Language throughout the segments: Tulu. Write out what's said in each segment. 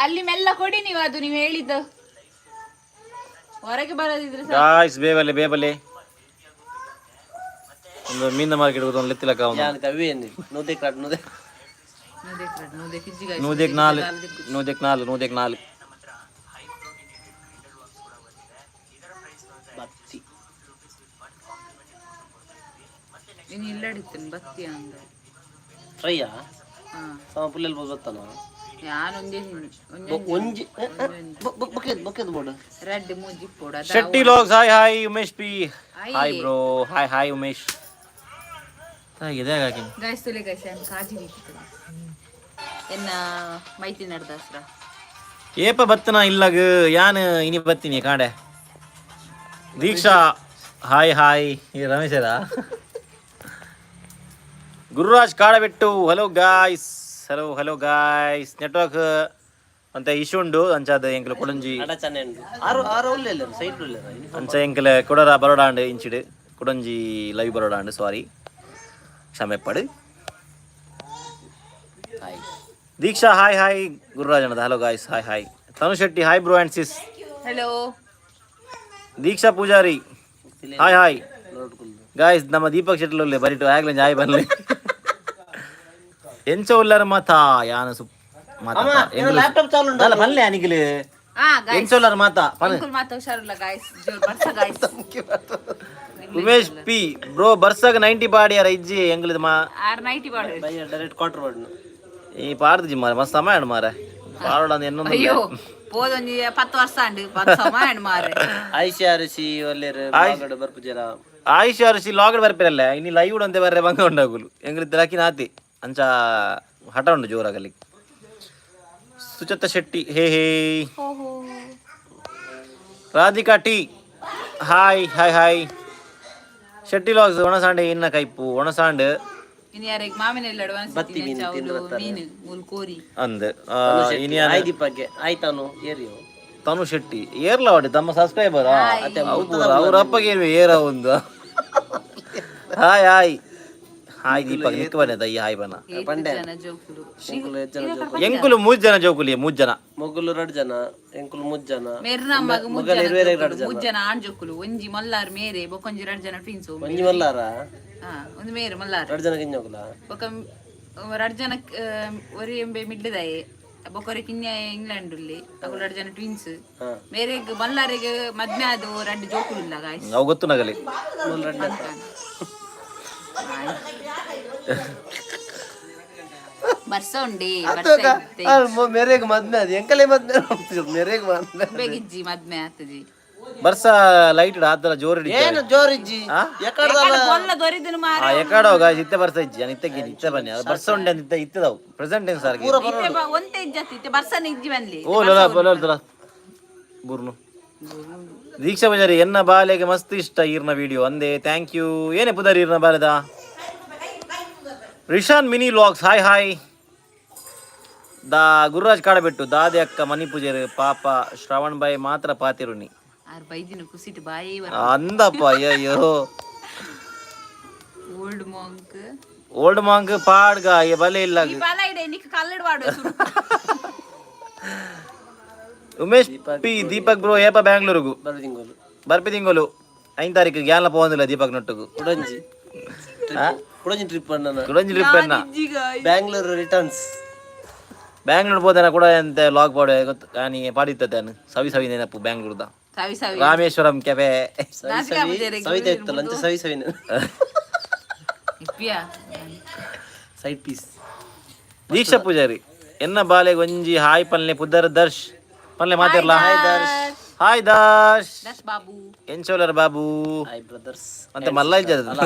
ಅಲ್ಲಿ ಮೆಲ್ಲ ಕೊಡಿ ನೀವು, ಅದು ನೀವು ಹೇಳಿದ್ದು ಹೊರಗೆ ಬರೋದಿದ್ರೆ ಸಾಕು. ಗಾಯ್ಸ್, ಬೇಬಲೆ ಬೇಬಲೆ, ಒಂದು ಮೀನ ಮಾರ್ಕೆಟ್ ಒಂದು ಲೆತ್ತಿಲಕ್ಕ ಒಂದು. ಯಾನ್ ಕವಿ ಏನಿ ನೂದೆ ಕ್ರಾಟ್ ನೂದೆ. ನೂದೆಕ್ ರಡ್, ನೂದೆಕ್ ಇಜ್ಜಿ guys. ನೂದೆಕ್ ನಾಲ್, ನೂದೆಕ್ ನಾಲ್, ನೂದೆಕ್ ನಾಲ್. ಬತ್ತಿ. ಇನ್ನು ಇಲ್ಲಡಿತ್ತೇನೆ ಬತ್ತಿ ಅಂದ. ಫ್ರೈಯಾ? ಹಾ. ಸಮ ಪುಲ್ಲೆಲ್ ಬತ್ತಾನ. ಯಾನೊಂದೇ ತಿಂದೆ. ಒಂಜೊಂಜಿ. ಒಂಜಿ ಬೊಕ್ಕೆದ್ ಬೊಕ್ಕೆದ್ ಬೋಡು. ರಡ್ಡ್ ಮೂಜಿ ಪೋಡು ಅದ. Shetty logs, hi hi. Umesh P. Hi. Hi bro, hi hi Umesh. ಇದೆ ಹಾಕಿ. ಗಾಯ್ಸ್, ತುಲೆ ಗಾಯ್ಸ್, ಯಾನ್ ಕಾಜಿ ಬೀಕಿತ್ತು ಎನ್ನ ಮೈತಿ ನಡ್ದಾಸ್ರ. ಏಪ ಬತ್ತನ ಇಲ್ಲಗ? ಯಾನ್ ಇನಿ ಬತ್ತೀನಿ ಕಾಡೆ. ದೀಕ್ಷಾ, ಹಾಯ್ ಹಾಯ್. ಈ ರಮೇಶರ Gururaj Kadabettu, hello guys, hello hello guys. Network ಅಂತ ಇಶ್ಯೂ ಉಂಡು ಅಂಚಾದ ಎಂಕಲ್ ಕೊಡಂಜಿ. ಅಡ ಚೆನ್ನ ಉಂಡು. ಆರು ಆರು ಉಲ್ಲೆಲ್ಲ ಸೈಡ್ ಉಲ್ಲೆಲ್ಲ. ಅಂಚ ಎಂಕಲ್ ಕೊಡರ ಬರೋಡಾಂಡ್ ಇಂಚಿಡು ಕುಡಂಜಿ ಲೈವ್ ಬರೋಡಾಂಡ್. ಸಾರಿ, ಕ್ಷಮೆ ಪಡು. Hi. Deeksha, hi hi. Gururaj ಅಣ್ಣದ, hello guys, hi hi. Tanu Shetty, hi bro and sis. Hello. Deeksha Poojary, hi hi. ನೋಡ್ಕೊಂಡು. ಗಾಯ್ಸ್, ನಮ್ಮ ದೀಪಕ್ ಶೆಟ್ಟಿ ಬರಿಟು ಆಗ್ಲಂಜ ಹಾಯ್ ಬನ್ಲಿ. ಎಂಚ ಉಲ್ಲರ ಮಾತಾ? ಯಾನ ಸುಪ್ ಮಾತಾ. ಲ್ಯಾಪ್ಟಾಪ್ ಚಾಲು ಉಂಟು. ಅಲ್ಲ, ಪಲ್ಲೆ ಅನಿಗಿಲ್. ಹಾ ಗಾಯ್ಸ್. ಎಂಚ ಉಲ್ಲರ ಮಾತಾ ಪನ್. ಅಂಕುಲ್ ಮಾತ ಹುಷಾರುಲ್ಲ ಗಾಯ್ಸ್, ಜೋರ್ ಬರ್ಸ ಗಾಯ್ಸ್. ಉಮೇಶ್ ಪಿ ಬ್ರೋ, ಬರ್ಸಾಗ 90 ಪಾಡಿಯಾರ ಇಜ್ಜಿ ಎಂಗ್ಲದ ಮಾ. ಆರ್ ನೈಟಿ ಪಾಡು. ಬೈ ಡೈರೆಕ್ಟ್ ಕ್ವಾರ್ಟರ್ ಬಾಡ್ನು. ಈ ಪಾಡ್ದು ಮಾರ, ಮಸ್ತ್ ಸಮಯ ಉಂಡು ಮಾರ ಪಾಡೋಡ ಎನ್ನೊಂದು. ಅಯ್ಯೋ, ಪೋದೊಂಜಿ 10 ವರ್ಷ ಅಂಡು 10 ಸಮಯ ಅಂಡ್ ಮಾರೆ. ಆಯ್ಸಿ ಆರಿಸಿ ಒಲ್ಲೇರು ಬಾಗಡ ಬರ್ಪುಜರ. ಆಯುಷ್ ಅರಸಿ ಲಾಗಡ್ ಬರ್ಪಿರಲ್ಲ, ಇನ್ನು ಲೈವ್ ಅಂತೆ ಬರ್ರೆ ಬಂಗ ಉಂಡಾಗುಲು. ಎಂಗ್ಲ ತಿರಾಕಿ ನಾತಿ ಅಂಚ ಹಠ ಉಂಡು ಜೋರಾಗಲಿ. ಸುಚತ ಶೆಟ್ಟಿ, ಹೇ ಹೇ. Radhika T, hi hi hi. Shetty logs, ಒಣಸಾಂಡೆ ಇನ್ನ ಕೈಪು ಒಣಸಾಂಡ್. ಇನ್ನು ಯಾರಿಗೆ ಮಾಮಿನ ಇಲ್ಲ. ಬತ್ತಿ ಮೀನು ತಿಂದು ಬರ್ತಾರೆ. ಮೀನು ಮೂಲ್ ಕೋರಿ. ಅಂದ್. ಆಯ್ ದೀಪಕ್ಕೆ ಆಯ್ತಾನು ಏರಿಯೋ. ತನು ಶೆಟ್ಟಿ ಏರ್ಲ ವಾಡಿ ತಮ್ಮ ಸಬ್ಸ್ಕ್ರೈಬರ್ ಅವ್ರ ಅಪ್ಪಗೆ ಏರ್ವೆ ಏರ ಒಂದು. ಹಾಯ್ ಹಾಯ್ ಹಾಯ್ ದೀಪಕ್ ನಿಕ್ ಬನ್ನಿ ದಯ್ಯ ಹಾಯ್ ಬನ್ನ. ಏತ್ ಜನ ಜೋಕುಲು? ಎಂಕುಲು ಎಷ್ಟ್ ಜನ ಜೋಕುಲು? ಎಂಕುಲು ಮೂಜ್ ಜನ ಜೋಕುಲಿ, ಮೂಜ್ ಜನ. ಮೊಗುಲು ರಡ್ ಜನ, ಎಂಕುಲು ಮುಜ್ ಜನ. ಮೇರ್ನ ಅಮ್ಮಗ್ ಮೂಜ್ ಮೊಗಲ್ ಜನ ಇರುವೆರೆ ಜೋಕುಲು, ರಡ್ ಜನ. ಮೂಜ್ ಜನ ಆಣ್ ಜೋಕುಲು, ಒಂಜಿ ಮಲ್ಲಾರ್ ಮೇರೆ, ಬೊಕೊಂಜಿ ರಡ್ ಜನ ಟ್ವಿನ್ಸ್. ಒಂಜಿ ಮಲ್ಲಾರ. ಹಾ, ಒಂದು ಮೇರೆ ಮಲ್ಲಾರ್. ರಡ್ ಜನ ಕಿಂಜೋಕುಲ. ಬೊಕ ರಡ್ ಜನ ಒರಿ ಎಂಬೆ ಮಿಡ್ಲದಾಯೆ, ಬೊಕೊರಿ ಕಿನ್ಯ ಇಂಗ್ಲೆಂಡ್ ಉಲ್ಲಿ, ಅಕುಲು ರಡ್ ಜನ ಟ್ವಿನ್ಸ್. ಮೇರೆಗ್ ಮಲ್ಲಾರಿಗೆ ಮದ್ಮೆ ಆದ ರಡ್ಡ್ ಜೋಕುಲು ಇಲ್ಲ ಗಾಯ್ಸ್. ಅವು ಗೊತ್ತು ನಗಲಿ. ಮುಲ್ ರಡ್. ಬರ್ಸ ಉಂಡೆ ಬರ್ಸ ಇತ್ತೆ. ಮೇರೆಗ್ ಮದ್ಮೆ ಅದು ಎಂಕಲೆ ಮದ್ಮೆ ಮೇರೆಗ್ ಮದ್ಮೆ. ಬೇಗಿಜ್ಜಿ ಮದ್ಮೆ ಆತಜಿ. ಬರ್ಸ ಲೈಟ್ ಆತರ ಜೋರ್ ಹಿಡಿತ. ಏನು ಜೋರಿಜ್ಜಿ ಎಕಡ್ದಲ್ಲ. ಬೊಲ್ಲ ದೊರಿದನು ಮಾರ. ಆ ಎಕಾಡೋ ಗಾಯ್ಸ್, ಇತ್ತೆ ಬರ್ಸ ಇಜ್ಜಿ ನಾನು ಇತ್ತೆ ಇತ್ತೆ ಬನ್ನಿ ಅದು ಬರ್ಸ ಉಂಡೆ ಅಂತ ಇತ್ತೆ ಇತ್ತದವು ಪ್ರೆಸೆಂಟ್ ಟೆನ್ಸ್ ಆರ್ಗೆ. ಇತ್ತೆ ಒಂತೆ ಇಜ್ಜತ್ತಿ, ಇತ್ತೆ ಬರ್ಸನ ಇಜ್ಜಿ ಬನ್ಲಿ. ಓ ಲೋಲ ಲೋಲ ಲೋಲ ಬುರ್ನು. ದೀಕ್ಷಾ ಪೂಜಾರಿ, ಎನ್ನ ಬಾಲೆಗೆ ಮಸ್ತ್ ಇಷ್ಟ ಈರ್ನ ವಿಡಿಯೋ ಅಂದೆ. Thank you. ಏನೇ ಪುದಾರಿ ಈರ್ನ ಬಾಲೆದ? Rishan mini vlogs, hi hi. ದಾ ಗುರುರಾಜ್ ಕಾಡಬಿಟ್ಟು ದಾದೆ ಅಕ್ಕ ಮನಿ ಪೂಜಾರಿ ಪಾಪ ಶ್ರವಣ್ ಬಾಯಿ ಮಾತ್ರ ಪಾತಿರುನಿ. ಆರ್ ಬೈದಿನ ಕುಸಿಟ್ ಬಾಯಿ. ಅಂದಪ್ಪ, ಅಯ್ಯಯ್ಯೋ. Old monk. ಓಲ್ಡ್ ಮಾಂಕ್ ಪಾಡ್ಗ ಅಯ್ಯ ಬಲೆ ಇಲ್ಲ. ಈ ಬಾಲ ಇಡೆ ನಿಕ್ ಕಲ್ಲಡ್ ವಾಡು ಸುರು. ಉಮೇಶ್ ಪಿ, ದೀಪಕ್ ಬ್ರೋ ಏಪ ಬ್ಯಾಂಗ್ಳೂರುಗು? ಬರದಿಂಗೋಲು. ಬರ್ಪಿ ತಿಂಗಳು 5 ತಾರೀಕು ಗ್ಯಾನ್ಲ ಪೋವಂದಿಲ್ಲ ದೀಪಕ್ ನೊಟ್ಟುಗು. ಕುಡಂಜಿ ಕುಡಂಜಿ ಟ್ರಿಪ್ ಅಣ್ಣ. ಕುಡಂಜಿ ಟ್ರಿಪ್ ಅನ್ನ. ಬ್ಯಾಂಗ್ಳೂರ್ ರಿಟರ್ನ್ಸ್. ಬ್ಯಾಂಗ್ಳೂರ್ ಹೋದನ ಕೂಡ ಎಂತ ಲಾಗ್ ಪಾಡ ಗೊತ್ತು ನಾನಿ ಪಾಡಿತ್ತತೆ ಸವಿ ಸವಿ ನೆನಪು ಬ್ಯಾಂಗ್ಳೂರ್ದ. ಸವಿ ಸವಿ. ರಾಮೇಶ್ವರಂ ಕೆಫೆ. ಸವಿ ಸವಿ ಸವಿತಾ ಇತ್ತಲ್ಲ ಅಂಚೆ ಸವಿ ಸವಿ. ಇಪ್ಪಿಯಾ. Side piece. ದೀಕ್ಷಾ ಪೂಜಾರಿ, ಎನ್ನ ಬಾಲೆಗೆ ಒಂಜಿ ಹಾಯ್ ಪಲ್ಲೆ ಪುದರ್ ದರ್ಶ್ ಪಲ್ಲೆ ಮಾತಿರ್ಲ. Hi Darsh, hi Darsh. ದಶ್ ಬಾಬು. ಎಂಚೋಲರ್ ಬಾಬು. Hi brothers. ಅಂತ ಮಲ್ಲ ಇಜ್ಜದ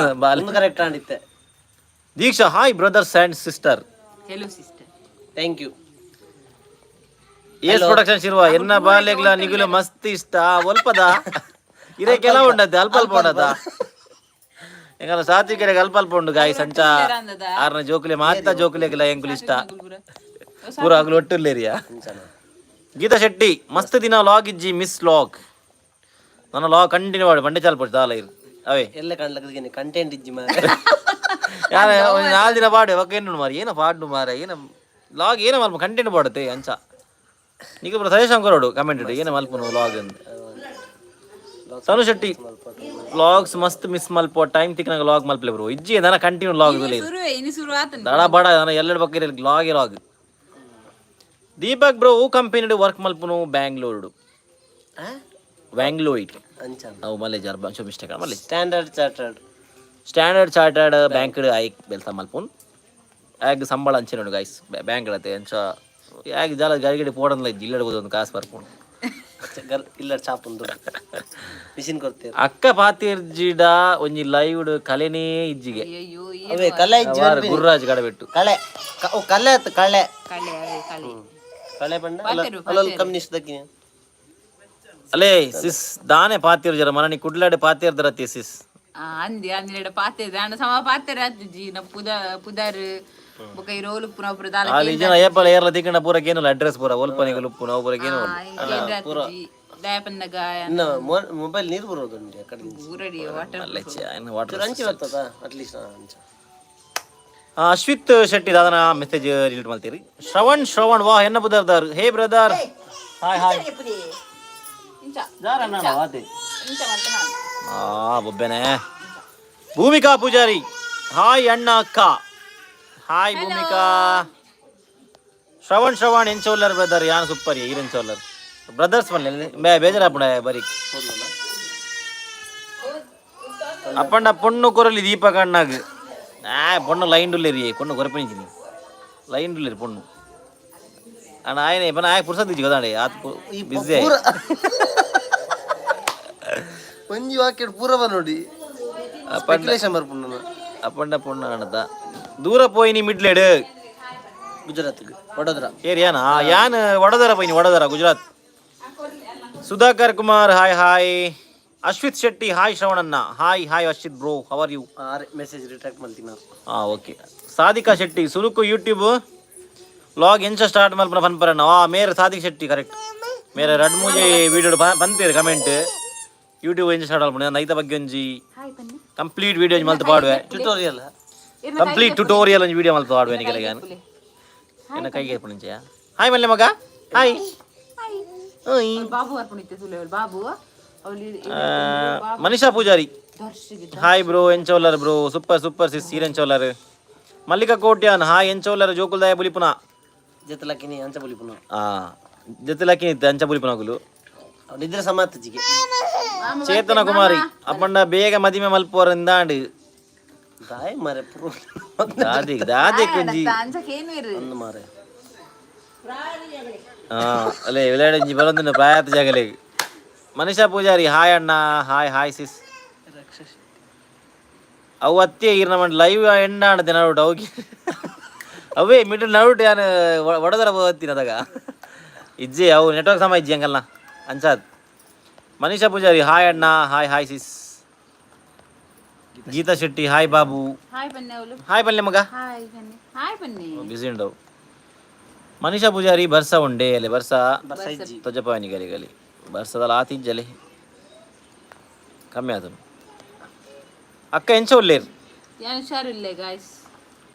ಬಾಲೆ. ಒಂದು ಕರೆಕ್ಟ್ ಆಂಡಿತ್ತೆ. Deeksha, hi brothers and sister. Hello sister. Thank you. S production Shirva, ಎನ್ನ ಬಾಲೆಗ್ಲ ನಿಗುಲ ಮಸ್ತ್ ಇಷ್ಟ ಒಲ್ಪದ ಇದೇ ಕೆಲವು ಉಂಡತ್ತೆ ಅಲ್ಪ ಅಲ್ಪ ಉಂಡದ ಎಂಗಲ ಸಾತ್ವಿಕರಿಗೆ ಅಲ್ಪ ಅಲ್ಪ ಉಂಡು ಗಾಯಿ ಸಂಚ ಆರ್ನ ಜೋಕುಲೆ ಮಾತ ಜೋಕುಲೆಗ್ಲ ಎಂಕುಲು ಇಷ್ಟ ಪೂರ ಅಗಲು ಒಟ್ಟುಲ್ಲೇರಿಯಾ. ಗೀತಾ ಶೆಟ್ಟಿ, ಮಸ್ತ್ ದಿನ ಲಾಗ್ ಇಜ್ಜಿ ಮಿಸ್ ಲಾಗ್. ನನ್ನ ಲಾಗ್ ಕಂಟಿನ್ಯೂ ಮಾಡಿ ಬಂಡೆ ಚಾಲ್ ಪೋಡು ದಾಲ ಇರು ಅವೇ. ಎಲ್ಲ ಕಾಣ್ಲಕ್ಕ ಕಂಟೆಂಟ್ ಇಜ್ಜಿ ಮಾರ. ಯಾರ ಒಂಜಿ ನಾಲ್ ದಿನ ಪಾಡು ಒಕ್ಕ ಏನು ಮಾರ ಏನ ಪಾಡು ಮಾರ ಏನ ಲಾಗ್ ಏನ ಮಲ್ಪ ಕಂಟೆಂಟ್ ಪಾಡುತ್ತೆ ಅಂಚ. ನಿಕ ಪೂರ ಸಜೆಷನ್ ಕೊರಡು ಕಮೆಂಟ್ ಏನ ಮಲ್ಪುನು ವ್ಲಾಗ್ ಅಂದ್. ತನು ಶೆಟ್ಟಿ ವ್ಲಾಗ್ಸ್ ಮಸ್ತ್ ಮಿಸ್ ಮಲ್ಪ, ಟೈಮ್ ತಿಕ್ಕನಾಗ ವ್ಲಾಗ್ ಮಲ್ಪಲೆ ಬ್ರೋ. ಇಜ್ಜಿ ದನ ಕಂಟಿನ್ಯೂ ವ್ಲಾಗ್. ಸುರುವೆ, ಇನಿ ಸುರು ಆತನ. ದಡ ಬಡ ದನ ಎಲ್ಲೆಡ್ ಬಕ್ಕ log log. Deepak bro, ಓ ಕಂಪನಿ ವರ್ಕ್ ಮಲ್ಪುನು? ಬ್ಯಾಂಗ್ಳೂರು, ಬ್ಯಾಂಗ್ಳೂರ್. ಅಂಚ. ಅವು ಮಲ್ಲೆ ಜರ್ ಬಂಚು ಮಿಸ್ಟೇಕ್ ಮಲ್ಲೆ. Standard chartered. Standard chartered bank ಐಕ್ ಬೆಲ್ಸ ಮಲ್ಪುನ್. ಆಗ ಸಂಬಳ ಅಂಚೆ ನೋಡು ಗೈಸ್, ಬ್ಯಾಂಕ್ ಅತ್ತೆ ಅಂಚ ಯಾಗ ಜಾಲ ಗರಿಗಡಿ ಪೋಡನ್ಲ ಇಜ್ಜಿ, ಇಲ್ಲಡೆ ಒಂದು ಕಾಸು ಬರ್ಪುಂಡು. ಇಲ್ಲ, ಚಾಪ್ ಒಂದು ಮಿಷಿನ್ ಕೊಡ್ತೀರ. ಅಕ್ಕ ಪಾತಿರ್ಜಿಡ ಒಂಜಿ ಲೈವ್ ಕಲೆನೇ ಇಜ್ಜಿಗೆ. ಅಯ್ಯೋ. ಅವೇ ಕಲೆ ಇಜ್ಜಿ. ಗುರುರಾಜ್ ಗಡಬೆಟ್ಟು. ಕಳೆ ಓ ಕಲೆ ಆತು, ಕಳೆ. ಕಳೆ, ಅವೇ ಕಳೆ. ಕಳೆ ಬಣ್ಣ. ಪಾತೆರು. ಅಲ್ಲಲ್ಲಿ ಕಮ್ಯುನಿಸ್ಟ್ ದಕ್ಕಿನಿ. ಅಲೇ ಸಿಸ್, ದಾನೆ ಪಾತಿರ್ಜರ ಮನನಿ ಕುಡ್ಲಾಡೆ ಪಾತಿರ್ದರತಿ ಸಿಸ್. ಆ, ಅಂದಿ ಅಂದಿನ ಪಾತೆ ದಾಂಡ ಸಮ ಪಾತೆ ರಾತ್ರಿ ನ ಪುದ ಪುದರ್ ಬೊಕ ಈ ರೋಲು ಪುನ ಪುರ ದಾಲ. ಅಲ್ಲಿ ಜನ ಏಪಲ ಏರ್ಲ ತಿಕ್ಕಂಡ ಪೂರ ಕೇನುಲ್ಲ, ಅಡ್ರೆಸ್ ಪೂರ ಒಲ್ಪ ನಿಗಲು ಉಪ್ಪು ನಾವು ಪೂರ ಕೇನು. ದಯಪನ್ನಗ. ಇನ್ನು ಮೊಬೈಲ್ ನೀರು ಬರೋದು ಉಂಟು ಆ ಕಡೆ. ಊರಡಿ ವಾಟರ್. ವಾಟರ್. ಅಂಚೆ ಬರ್ತದ ಅಟ್ಲೀಸ್ಟ್ ಅಂಚ. ಅಶ್ವಿತ್ ಶೆಟ್ಟಿ ದಾದನ ಮೆಸೇಜ್ ರಿಲೀಟ್ ಮಾಡ್ತೀರಿ. ಶ್ರವಣ್ ಶ್ರವಣ್ ವಾ ಎನ್ನ ಬುದರ್ದಾರ್. ಹೇ brother, hi hi. ಇಂಚ ಇಂಚ ಮಾಡ್ತಾನ. ಆ ಬೊಬ್ಬೆನೆ. ಭೂಮಿಕಾ ಪೂಜಾರಿ, ಹಾಯ್ ಅಣ್ಣ ಅಕ್ಕ. ಹಾಯ್ ಭೂಮಿಕಾ. ಶ್ರವಣ್ ಶ್ರವಣ್ ಎಂಚೋಲ್ಲರ್ ಬ್ರದರ್? ಯಾನ್ ಸೂಪರ್, ಈರ್ ಎಂಚೋಲ್ಲರ್ ಬ್ರದರ್ಸ್? ಬನ್ನಿ ಬೇಜಾರಾಪುಣ ಬರಿ. ಅಪ್ಪಂಡ ಪೊಣ್ಣು ಕೊರಲಿ ದೀಪಕ್ ಅಣ್ಣಗ್. ಆ ಪೊಣ್ಣು ಲೈನ್ ಡುಲ್ಲೇರಿ, ಪೊಣ್ಣು ಕೊರಪಿಂಚಿನಿ ಲೈನ್ ಡುಲ್ಲೇರಿ ಪೊಣ್ಣು. ಅಣ್ಣ ಆಯನೆ ಪನ ಆಯ್ ಪುರ್ಸತ್ ಇಜ್ಜಿ ಗೊತ್ತಾಂಡೆ, ಆತ್ ಬಿಸಿ. ಪೂರ ಒಂಜಿ ವಾಕ್ಯಡ್ ಪೂರವ ನೋಡಿ ಸ್ಪೆಕ್ಯುಲೇಷನ್ ಬರ್ಪುಂಡು. ಅಪ್ಪಂಡ ಪೊಣ್ಣು ಅಣ್ಣದ ದೂರ ಪೋಯಿನಿ ಮಿಡ್ಲೆಡ್. ಗುಜರಾತ್ಗೆ, ವಡೋದರ. ಏರಿಯಾನ ಯಾನ್ ವಡೋದರ ಪೋಯಿನಿ, Vadodara Gujarat. Sudhakar Kumar hi hi. Ashwith Shetty hi ಶ್ರವಣಣ್ಣ. Hi hi Ashwith bro, how are you? ಆರೆ ಮೆಸೇಜ್ ರಿಟ್ರಾಕ್ಟ್ ಮಲ್ತೀನಿ ನಾನು. ಹಾ ಓಕೆ. ಸಾಧಿಕಾ ಶೆಟ್ಟಿ, ಸುರುಕು ಯೂಟ್ಯೂಬ್ ವ್ಲಾಗ್ ಎಂಚ ಸ್ಟಾರ್ಟ್ ಮಲ್ಪನ ಪನ್ಪರಣ್ಣ. ಆ ಮೇರ್ ಸಾಧಿಕ್ ಶೆಟ್ಟಿ ಕರೆಕ್ಟ್. ಮೇರೆ ರಡ್ ಮೂಜಿ ವಿಡಿಯೋ ಪಂತೇರು ಕಮೆಂಟ್, ಯೂಟ್ಯೂಬ್ ಎಂಚ ಸ್ಟಾರ್ಟ್ ಮಲ್ಪನ ಐತ ಬಗ್ಗೆ ಒಂಜಿ ಹಾಯ್ ಬನ್ನಿ. ಕಂಪ್ಲೀಟ್ ವಿಡಿಯೋ ಮಲ್ತು ಪಾಡುವೆ. Tutorial. Complete tutorial ಒಂಜಿ ವಿಡಿಯೋ ಮಲ್ತು ಪಾಡುವೆ ನಿಗಲೆಗೆ. ಎನ್ನ ಕೈಗೆ ಪುಣಿಂಚೆಯ. ಹಾಯ್ ಮಲ್ಲೆ ಮಗ, ಹಾಯ್. ಓಯ್. ಬಾಬು ಅರ್ಪಣಿತ್ತೆ ಸುಲೆ ಬಾಬು ಅವಳು. ಮನಿಷಾ ಪೂಜಾರಿ. ದರ್ಶಿಗೆ. ಹಾಯ್ ಬ್ರೋ, ಎಂಚೋಲ್ಲರ್ bro? Super super sis, ಸೀರ್ ಎಂಚೋಲ್ಲರ್? ಮಲ್ಲಿಕಾ ಕೋಟ್ಯಾನ್ ಹಾಯ್, ಎಂಚೋಲ್ಲರ್? ಜೋಕುಲ್ದಾಯ ಬುಲಿಪುನ. ಜೊತೆಲಕ್ಕಿನಿ ಅಂಚ ಬುಲಿಪುನ. ಆ ಜೊತೆಲಕ್ಕಿ ಅಂಚ ಬುಲಿಪುನಗುಲು. ನಿದ್ರೆ ಸಮಾತಜಿಗೆ. ಚೇತನ ಕುಮಾರಿ, ಅಪ್ಪಂಡ ಬೇಗ ಮದಿಮೆ ಮಲ್ಪೋರಿಂದಾಂಡ್. ದಾಯ ಮಾರೆ ಪುರು. ದಾದಿ ದಾದಿ ಕುಂಜಿ. ಅಂಚಕೇನು ಇರು. ಒಂದು ಮಾರೆ. ಆ ಅಲ್ಲೇ ವಿಳಾಡಂಜಿ ಬರೊಂದಿನ ಪ್ರಾಯತ ಜಾಗಲೆ. ಮನಿಷಾ ಪೂಜಾರಿ ಹಾಯ್ ಅಣ್ಣ. Hi hi sis. ಅವು ಅತ್ತೆ ಈರ್ನ ಮಂಡ್ ಲೈವ್ ಎಂಡಾಂಡ ನಡುಟ್ ಅವು ಅವೇ ಮಿಡಲ್ ನಡುಟ್ ಯಾನ್ ವಡೋದರ ಹೋಗ್ತೀನಿ ಅದಾಗ ಇಜ್ಜೆ ಅವು ನೆಟ್ವರ್ಕ್ ಸಮ ಇಜ್ಜಿ ಅಂಕಲ್ನ ಅಂಚಾದ್. ಮನೀಷಾ ಪೂಜಾರಿ ಹಾಯ್ ಅಣ್ಣ. Hi hi sis. Geetha Shetty hi Babu. Hi ಬನ್ನಿ ಅವಳು. ಹಾಯ್ ಬಲ್ಲೆ ಮಗ. ಹಾಯ್ ಬನ್ನಿ, ಹಾಯ್ ಬನ್ನಿ. ಬಿಸಿ ಉಂಡವು. ಮನೀಷಾ ಪೂಜಾರಿ ಬರ್ಸ ಉಂಡೆ ಅಲೆ ಬರ್ಸ. ಬರ್ಸ ಇಜ್ಜಿ. ತೊಜಪಾನಿ ಗಲಿ ಗಲಿ ಬರ್ಸದಲ್ಲ ಆತಿಜ್ಜಲೆ ಕಮ್ಮಿ ಆತನು. ಅಕ್ಕ ಎಂಚ ಉಲ್ಲೇರ್? ಯಾನ್ ಹುಷಾರಿಲ್ಲ ಗಾಯ್ಸ್.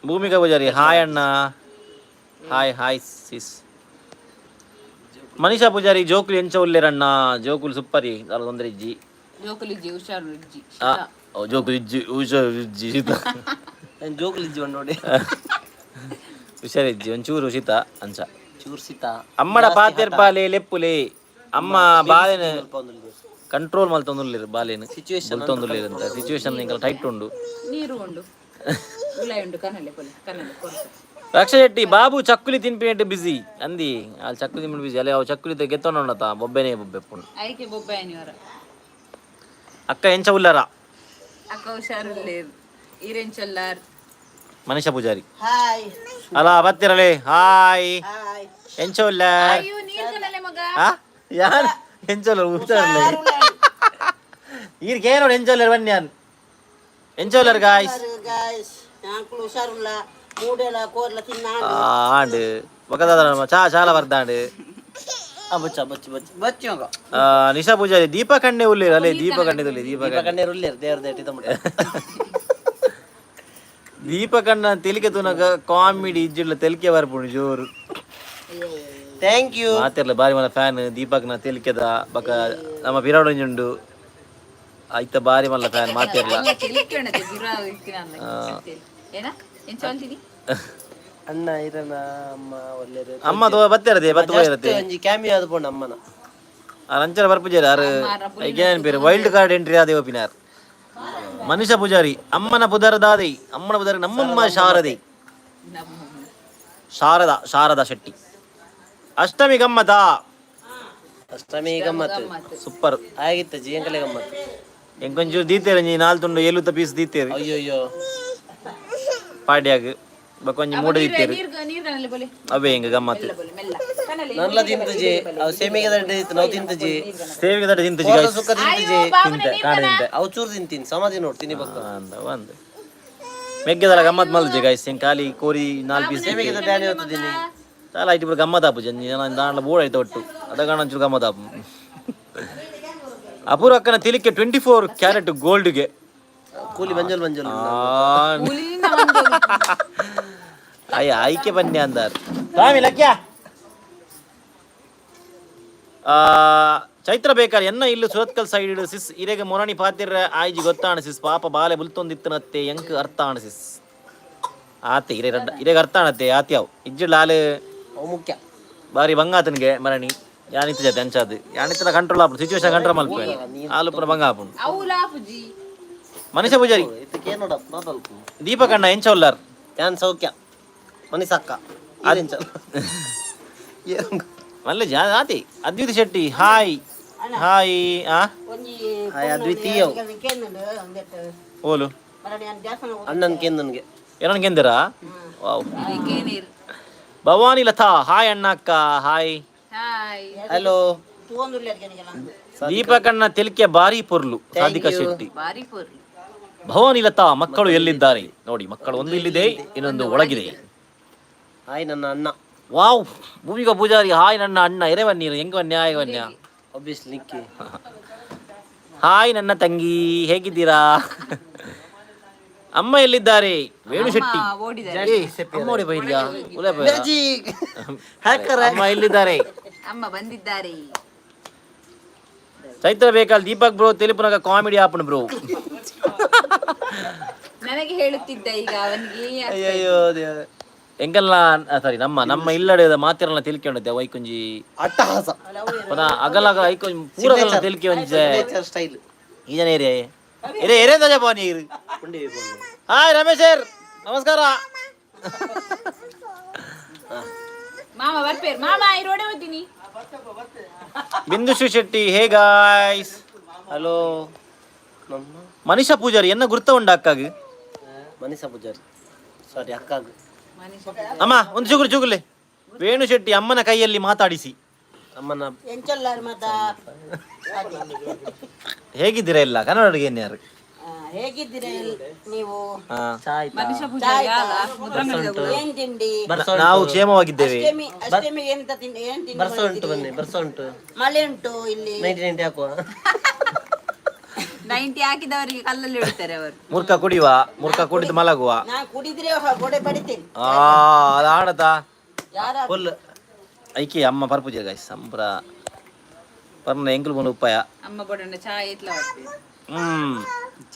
ಭೂಮಿಕಾ ಪೂಜಾರಿ ಹಾಯ್ ಅಣ್ಣ. Hi hi sis. Manisha Poojary ಜೋಕುಲು ಎಂಚ ಉಲ್ಲೇರಣ್ಣ? ಜೋಕುಲು ಸೂಪರಿ, ದಾಲ ತೊಂದರೆ ಇಜ್ಜಿ. ಜೋಕುಲು ಇಜ್ಜಿ, ಹುಷಾರು ಇಜ್ಜಿ. ಆ, ಓ, ಜೋಕುಲು ಇಜ್ಜಿ, ಹುಷಾರು ಇಜ್ಜಿ, ಶೀತ. ನಾನು ಜೋಕುಲು ಇಜ್ಜಿ ನೋಡಿ. ಹುಷಾರಿಜ್ಜಿ ಒಂಚೂರು ಶೀತ ಅಂಚ. ಚೂರು ಸೀತ. ಅಮ್ಮಡ ಪಾತೆರ್ ಬಾಲೆ ಲೆಪ್ಪುಲೆ. ಅಮ್ಮ ಬಾಲೆನ ಕಂಟ್ರೋಲ್ ಮಲ್ತೊಂದುಲ್ಲೆರ್, ಬಾಲೆನ್ ಬುಲ್ತೊಂದುಲ್ಲೆರ್ ಅಂತ. ಸಿಚುವೇಶನ್ ಎಂಕಲ್ ಟೈಟ್ ಉಂಡು. ನೀರು ಉಂಡು, ಉಲಾಯಿ ಉಂಡು, ಕನಲೆ ಪೊಲೆ ಕನಲೆ ಕೊರ್ಸ. ರಕ್ಷಾ ಶೆಟ್ಟಿ ಬಾಬು ಚಕ್ಕುಲಿ ತಿನ್ಪಿನೆಟ್ ಬಿಸಿ ಅಂದಿ. ಅಲ್ಲಿ ಚಕ್ಕುಲಿ ತಿನ್ಪಿನ ಬಿಸಿ ಅಲ್ಲಿ. ಅವು ಚಕ್ಕುಲಿ ಗೆತ್ತೊಂಡು ಉಂಡತ, ಬೊಬ್ಬೆನೇ ಬೊಬ್ಬೆ ಪುಂಡು. ಐಕೆ ಬೊಬ್ಬಾಯನಿವರ. ಅಕ್ಕ ಎಂಚ ಉಲ್ಲರ? ಅಕ್ಕ ಹುಷಾರಿಲ್ಲೇರ್, ಈರೆಂಚೊಲ್ಲಾರ್? ಮನೀಷಾ ಪೂಜಾರಿ ಅಲ್ಲ ಬತ್ತಿರಲೆ. ಹಾಯ್, ಎಂಚ ಉಲ್ಲಾರ್? ಅಯ್ಯೋ, ನೀರ್ ಕನಲೆ ಮಗ. ಆ ಯಾರ್ ಎಂಚ ಉಲ್ಲರ್? ಹುಷಾರಿಲ್ಲ ಈರ್ಗೆ ನೋಡಿ. ಎಂಚ ಉಲ್ಲಾರ್ ಬನ್ನಿ. ಯಾನ್ ಎಂಚ ಉಲ್ಲಾರ್ ಗಾಯ್ಸ್? ಗಾಯ್ಸ್, ನಾಂಕುಲು ಹುಷಾರುಲ್ಲ, ಮೂಡೆಲ ಕೋರ್ಲ ತಿನ್ನ. ಆಂಡ್ ಬೊಕದಾದ ಚಾ ಚಾಲ ಬರ್ದಾಂಡ್. ಆ ಬಚ್ಚ ಬಚ್ಚ ಬಚ್ಚ ಬಚ್ಚ ಮಗ. ಆ, ನಿಶಾ ಪೂಜಾರಿ ದೀಪ ಕಣ್ಣೆ ಉಲ್ಲೇರ್ ಅಲ್ಲೇ ದೀಪ ಕಣ್ಣೆ ಉಲ್ಲೇರ್ ದೀಪ. ದೀಪ ಕಣ್ಣೇರು ಉಲ್ಲೇರು ದೇವ್ರ ದೇಟಿ ತಮ್ಮ. ದೀಪ ಕಣ್ಣ ತೆಲಿಕೆ ತೂನಗ ಕಾಮಿಡಿ ಇಜ್ಜಿಡ್ಲ ತೆಲಿಕೆ ಬರ್ಪುಂಡು ಜೋರು. Thank you. ಮಾತೆರ್ಲ ಬಾರಿ ಮಲ್ಲ ಫ್ಯಾನ್ ದೀಪಕ್ ನ ತೆಲಿಕೆದ ಬಕ ನಮ್ಮ ಪಿರಾಡೊಂಜುಂಡು ಐತ ಬಾರಿ ಮಲ್ಲ ಫ್ಯಾನ್ ಮಾತೆರ್ಲ. ಏನ ಏನ್ ಚಾಲ್ತಿದಿ? ಅಣ್ಣ ಇರನ ಅಮ್ಮ ಒಳ್ಳೆರು. ಅಮ್ಮ ತೋ ಬತ್ತಿರದೆ ಬತ್ತು ಹೋಗಿರತ್ತೆ. ಒಂಜಿ ಕ್ಯಾಮಿಯೋ ಅದು ಪೋಂಡು ಅಮ್ಮನ. ಅಂಚನ ಬರ್ಪುಜಾರಿ ಆರು ಐಕೇನ್ ಪೇರು ವೈಲ್ಡ್ ಕಾರ್ಡ್ ಎಂಟ್ರಿ ಆದೆ ಒಪಿನಾರ್. ಮನುಷ್ಯ ಪೂಜಾರಿ ಅಮ್ಮನ ಪುದರ್ ದಾದೆ? ಅಮ್ಮನ ಪುದರ್ ನಮ್ಮಮ್ಮ ಶಾರದೆ, ಶಾರದಾ, ಶಾರದಾ ಶೆಟ್ಟಿ. ಅಷ್ಟಮಿ ಗಮ್ಮತಾ? ಅಷ್ಟಮಿ ಗಮ್ಮತ್ತು. ಸೂಪರ್. ಆಗಿತ್ತ ಜಿ ಎಂಕಲೆ ಗಮ್ಮತ್ತು. ಎಂಕೊಂಚೂರು ದೀತೇರು ಒಂಜಿ ನಾಲ್ ತುಂಡು ಏಲುತ್ತ ಪೀಸ್ ದೀತೇರು. ಅಯ್ಯೋ ಅಯ್ಯೋ. ಪಾಡ್ಯಾಗ ಬೊಕೊಂಜಿ ಮೂಡ ದೀತೇರು. ನೀರ್ ನೀರ್ ಕಣಲೆ ಬೋಲೆ. ಅವೇ ಹೆಂಗ ಗಮ್ಮತ್ತು. ಬೋಲೆ ಮೆಲ್ಲ ಕಣಲೆ. ನನ್ಲ ತಿಂತಜಿ ಅವು ಸೇಮಿಗೆ ದಂಡೆ ಇತ್ತು ನಾವು ತಿಂತಜಿ. ಸೇವಿಗೆ ದಡ ತಿಂತಜಿ guys. ಸುಕ್ಕ ತಿಂತಜಿ. ತಿಂತೆ ಕಾಣ ತಿಂತೆ. ಅವು ಚೂರು ತಿಂತೀನಿ ಸಮಾಧಿ ನೋಡ್ತೀನಿ ಬಕ್ಕ. ಅಂದ ಒಂದು ಮೆಗ್ಗೆದಲ್ಲ ಗಮ್ಮತ್ ಮಲ್ಜಿ ಗೈಸ್. ಹೆಂಗ್ ಖಾಲಿ ಕೋರಿ ನಾಲ್ ಪೀಸ್. ಸೇಮಿಗೆ ದಂಡೆ ಹೊತ್ತಿದ್ದೀನಿ. చాలా IT ఇప్పుడు గమ్మత్ ఆపు జన దాంట్లో బోర్డు అయితే ఒట్టు అదగాన ಒಂಚೂರು ಗಮ್ಮತ್ ಆಪು. ಅಪೂರ್ವ ಅಕ್ಕನ ತಿಳಿಕೆ 24 ಕ್ಯಾರೆಟ್ ಗೋಲ್ಡ್ಗೆ. ಕೂಲಿ ಮಂಜಲ್ ಮಂಜಲ್. ಅಯ್ಯ ಆಯ್ಕೆ ಬನ್ನಿ ಅಂದಾರ್ ಸ್ವಾಮಿ ಲಕ್ಯ. ಚೈತ್ರ ಬೇಕಾರ್ ಎನ್ನ ಇಲ್ಲು ಸುರತ್ಕಲ್ ಸೈಡ್ ಸಿಸ್. ಇರೆಗ ಮೊರಣಿ ಪಾತಿರ ಆಯ್ಜಿ ಗೊತ್ತಾಣ ಸಿಸ್. ಪಾಪ ಬಾಲೆ ಬುಲ್ತೊಂದಿತ್ತನತ್ತೆ ಎಂಕ್ ಅರ್ಥ ಆಣ ಸಿಸ್. ಆತೆ ಇರೆ ರಡ್ಡ ಇರೆಗ ಅರ್ಥ ಆಣತ್ತೆ ಆತಿ ಅವು ಇಜ್ಜು ಲಾಲ್. ಅವು ಮುಖ್ಯ. ಬಾರಿ ಬಂಗಾತನಿಗೆ ಮರಣಿ ಯಾನಿತ್ತ ಜೊತೆ ಅಂಚಾದು ಯಾನಿತ್ತನ ಕಂಟ್ರೋಲ್ ಆಪುಂಡು, ಸಿಚುವೇಶನ್ ಕಂಟ್ರೋಲ್ ಮಲ್ಪೆ ಆಲು ಪೂರ ಬಂಗ ಆಪುಂಡು. ಅವು ಲಾಪುಜಿ. ಮನುಷ್ಯ ಪೂಜಾರಿ. ಇದಕ್ಕೆ ನೋಡಪ್ಪ ನಾದಲ್ಪ. ದೀಪಕಣ್ಣ ಎಂಚ ಉಲ್ಲಾರ್? ಯಾನ್ ಸೌಖ್ಯ ಮನಿಸಕ್ಕ. ಮಲ್ಲ ಆತಿ. ಅದ್ವಿತಿ ಶೆಟ್ಟಿ ಹಾಯ್ ಹಾಯ್ ಆ. ಒಂಜಿ ಹಾಯ್ ಅದ್ವಿತೀಯ. ಕೇಂದ್ರ ಒಂದೆಟ್ಟು ಓಲು. ಮರಣ ದೇವಸ್ಥಾನ. ಅಣ್ಣನ್ ಕೇಂದನ್ಗೆ. ಏನನ್ ಗೆಂದಿರಾ? ವಾವ್. ನೀರ್. ಭವಾನಿ ಲತಾ ಹಾಯ್ ಅಣ್ಣ ಅಕ್ಕ ಹಾಯ್. ಹಾಯ್. ಹಲೋ. ತೂವೊಂದುಲ್ಲ. ದೀಪಕಣ್ಣ ತೆಲಿಕೆ ಬಾರಿ ಪೊರ್ಲು, ಸಾಧಿಕಾ ಶೆಟ್ಟಿ. ಬಾರಿ ಪೊರ್ಲು. ಭವಾನಿ ಲತಾ ಮಕ್ಕಳು ಎಲ್ಲಿದ್ದಾರೆ? ನೋಡಿ ಮಕ್ಕಳು ಒಂದು ಇಲ್ಲಿದೆ, ಇನ್ನೊಂದು ಒಳಗಿದೆ. ಹಾಯ್ ನನ್ನ ಅಣ್ಣ. ವಾವ್, ಭೂಮಿಕಾ ಪೂಜಾರಿ ಹಾಯ್ ನನ್ನ ಅಣ್ಣ ಎರೆ ಬನ್ನೀರು ಹೆಂಗ್ ಬನ್ನಿ ಹಾಯ್ ಬನ್ನಿ. ಆಬ್ವಿಯಸ್ಲಿ ನಿಕ್ಕಿ. ಹಾಯ್ ನನ್ನ ತಂಗಿ ಹೇಗಿದ್ದೀರಾ? ಅಮ್ಮ ಎಲ್ಲಿದ್ದಾರೆ? ವೇಣು ಶೆಟ್ಟಿ. ಓಡಿದ್ದಾರೆ. ಏ, ಅಮ್ಮ ಓಡಿ ಬೈದ್ಯಾ? ಉಲೆ ಬೈರಾ? ಹ್ಯಾಕರ್. ಅಮ್ಮ ಎಲ್ಲಿದ್ದಾರೆ? ಅಮ್ಮ ಬಂದಿದ್ದಾರೆ. ಚೈತ್ರ ಬೇಕಲ್ ದೀಪಕ್ ಬ್ರೋ ತೆಲುಪುನಾಗ ಕಾಮಿಡಿ ಆಪಣ ಬ್ರೋ. ನನಗೆ ಹೇಳುತ್ತಿದ್ದ ಈಗ ಅವನಿಗೆ. ಅಯ್ಯಯ್ಯೋ ದೇವ್ರೆ. ಎಂಕಲ್ನ ಸಾರಿ ನಮ್ಮ ನಮ್ಮ ಇಲ್ಲಡೆ ಮಾತಿರಲ್ಲ ತಿಳ್ಕೊಂಡಿದ್ದೆ ವೈಕುಂಜಿ. ಅಟ್ಟಹಾಸ. ಪುನಃ ಅಗಲ ಅಗಲ ಐಕೊಂಜಿ ಪೂರ ಅಗಲ ತಿಳಿಕೆ ಒಂಜೆ. Nature style. ಈ ಜನ ಏರಿಯಾ ಎರೆ ಎರೆ ತಜ ನೀರು. ಹಾಯ್ ರಮೇಶ್ ಸರ್ ನಮಸ್ಕಾರ. ಮಾಮ ಬರ್ಪೇರ್ ಮಾಮ ಈ ರೋಡೆ ಹೋಗ್ತೀನಿ. Bindushree Shetty hey guys. Hello ನಮ್ಮ ಮನೀಷಾ ಪೂಜಾರಿ ಎನ್ನ ಗುರ್ತ ಉಂಡ ಅಕ್ಕಾಗ? ಮನೀಷಾ ಪೂಜಾರಿ ಸಾರಿ ಅಕ್ಕಾಗ. ಅಮ್ಮ ಒಂದು ಚುಗುರು ಚುಗುಲೆ. ವೇಣು ಶೆಟ್ಟಿ ಅಮ್ಮನ ಕೈಯಲ್ಲಿ ಮಾತಾಡಿಸಿ. ಅಮ್ಮನ. ಎಂಚಲ್ಲಾರು ಮಾತ. ಹೇಗಿದ್ದೀರಾ ಎಲ್ಲ? ಕನ್ನಡ ಅಡುಗೆ ಯಾರು? ಹೇಗಿದ್ದೀರಾ ನೀವು? ಚಾಯ್. ಮನುಷ್ಯ ಪೂಜಾರಿ ಅಲ್ಲ, ಮುದ್ರಂಗಡಿದ. ಏನ್ ತಿಂಡಿ? ನಾವು ಕ್ಷೇಮವಾಗಿದ್ದೇವೆ. ಅಷ್ಟಮಿ ಅಷ್ಟಮಿ ಎಂತ ತಿಂಡಿ ಏನ್ ತಿಂಡಿ? ಬರ್ಸ ಉಂಟು ಬನ್ನಿ ಬರ್ಸ ಉಂಟು. ಮಳೆ ಉಂಟು ಇಲ್ಲಿ. 90 90 ಹಾಕುವ. 90 ಹಾಕಿದವರಿಗೆ ಕಲ್ಲಲ್ಲಿ ಹೊಡಿತಾರೆ ಅವರು. ಮುರ್ಕ ಕುಡಿಯುವ, ಮುರ್ಕ ಕುಡಿದು ಮಲಗುವ. ನಾ ಕುಡಿದ್ರೆ ಗೋಡೆ ಬಡಿತೇನೆ. ಆ ಅದು ಆಡತಾ. ಯಾರ? ಫುಲ್. ಐಕಿ ಅಮ್ಮ ಪರ್ಪುಜ ಗಾಯ್ಸ್ ಸಂಪ್ರ ಪರ್ನ ಎಂಕುಲು ಬಂದು ಉಪ್ಪಾಯ. ಅಮ್ಮ ಬಡಣ್ಣ ಚಾಯ್ ಇತ್ಲ ಬರ್ತೀವಿ.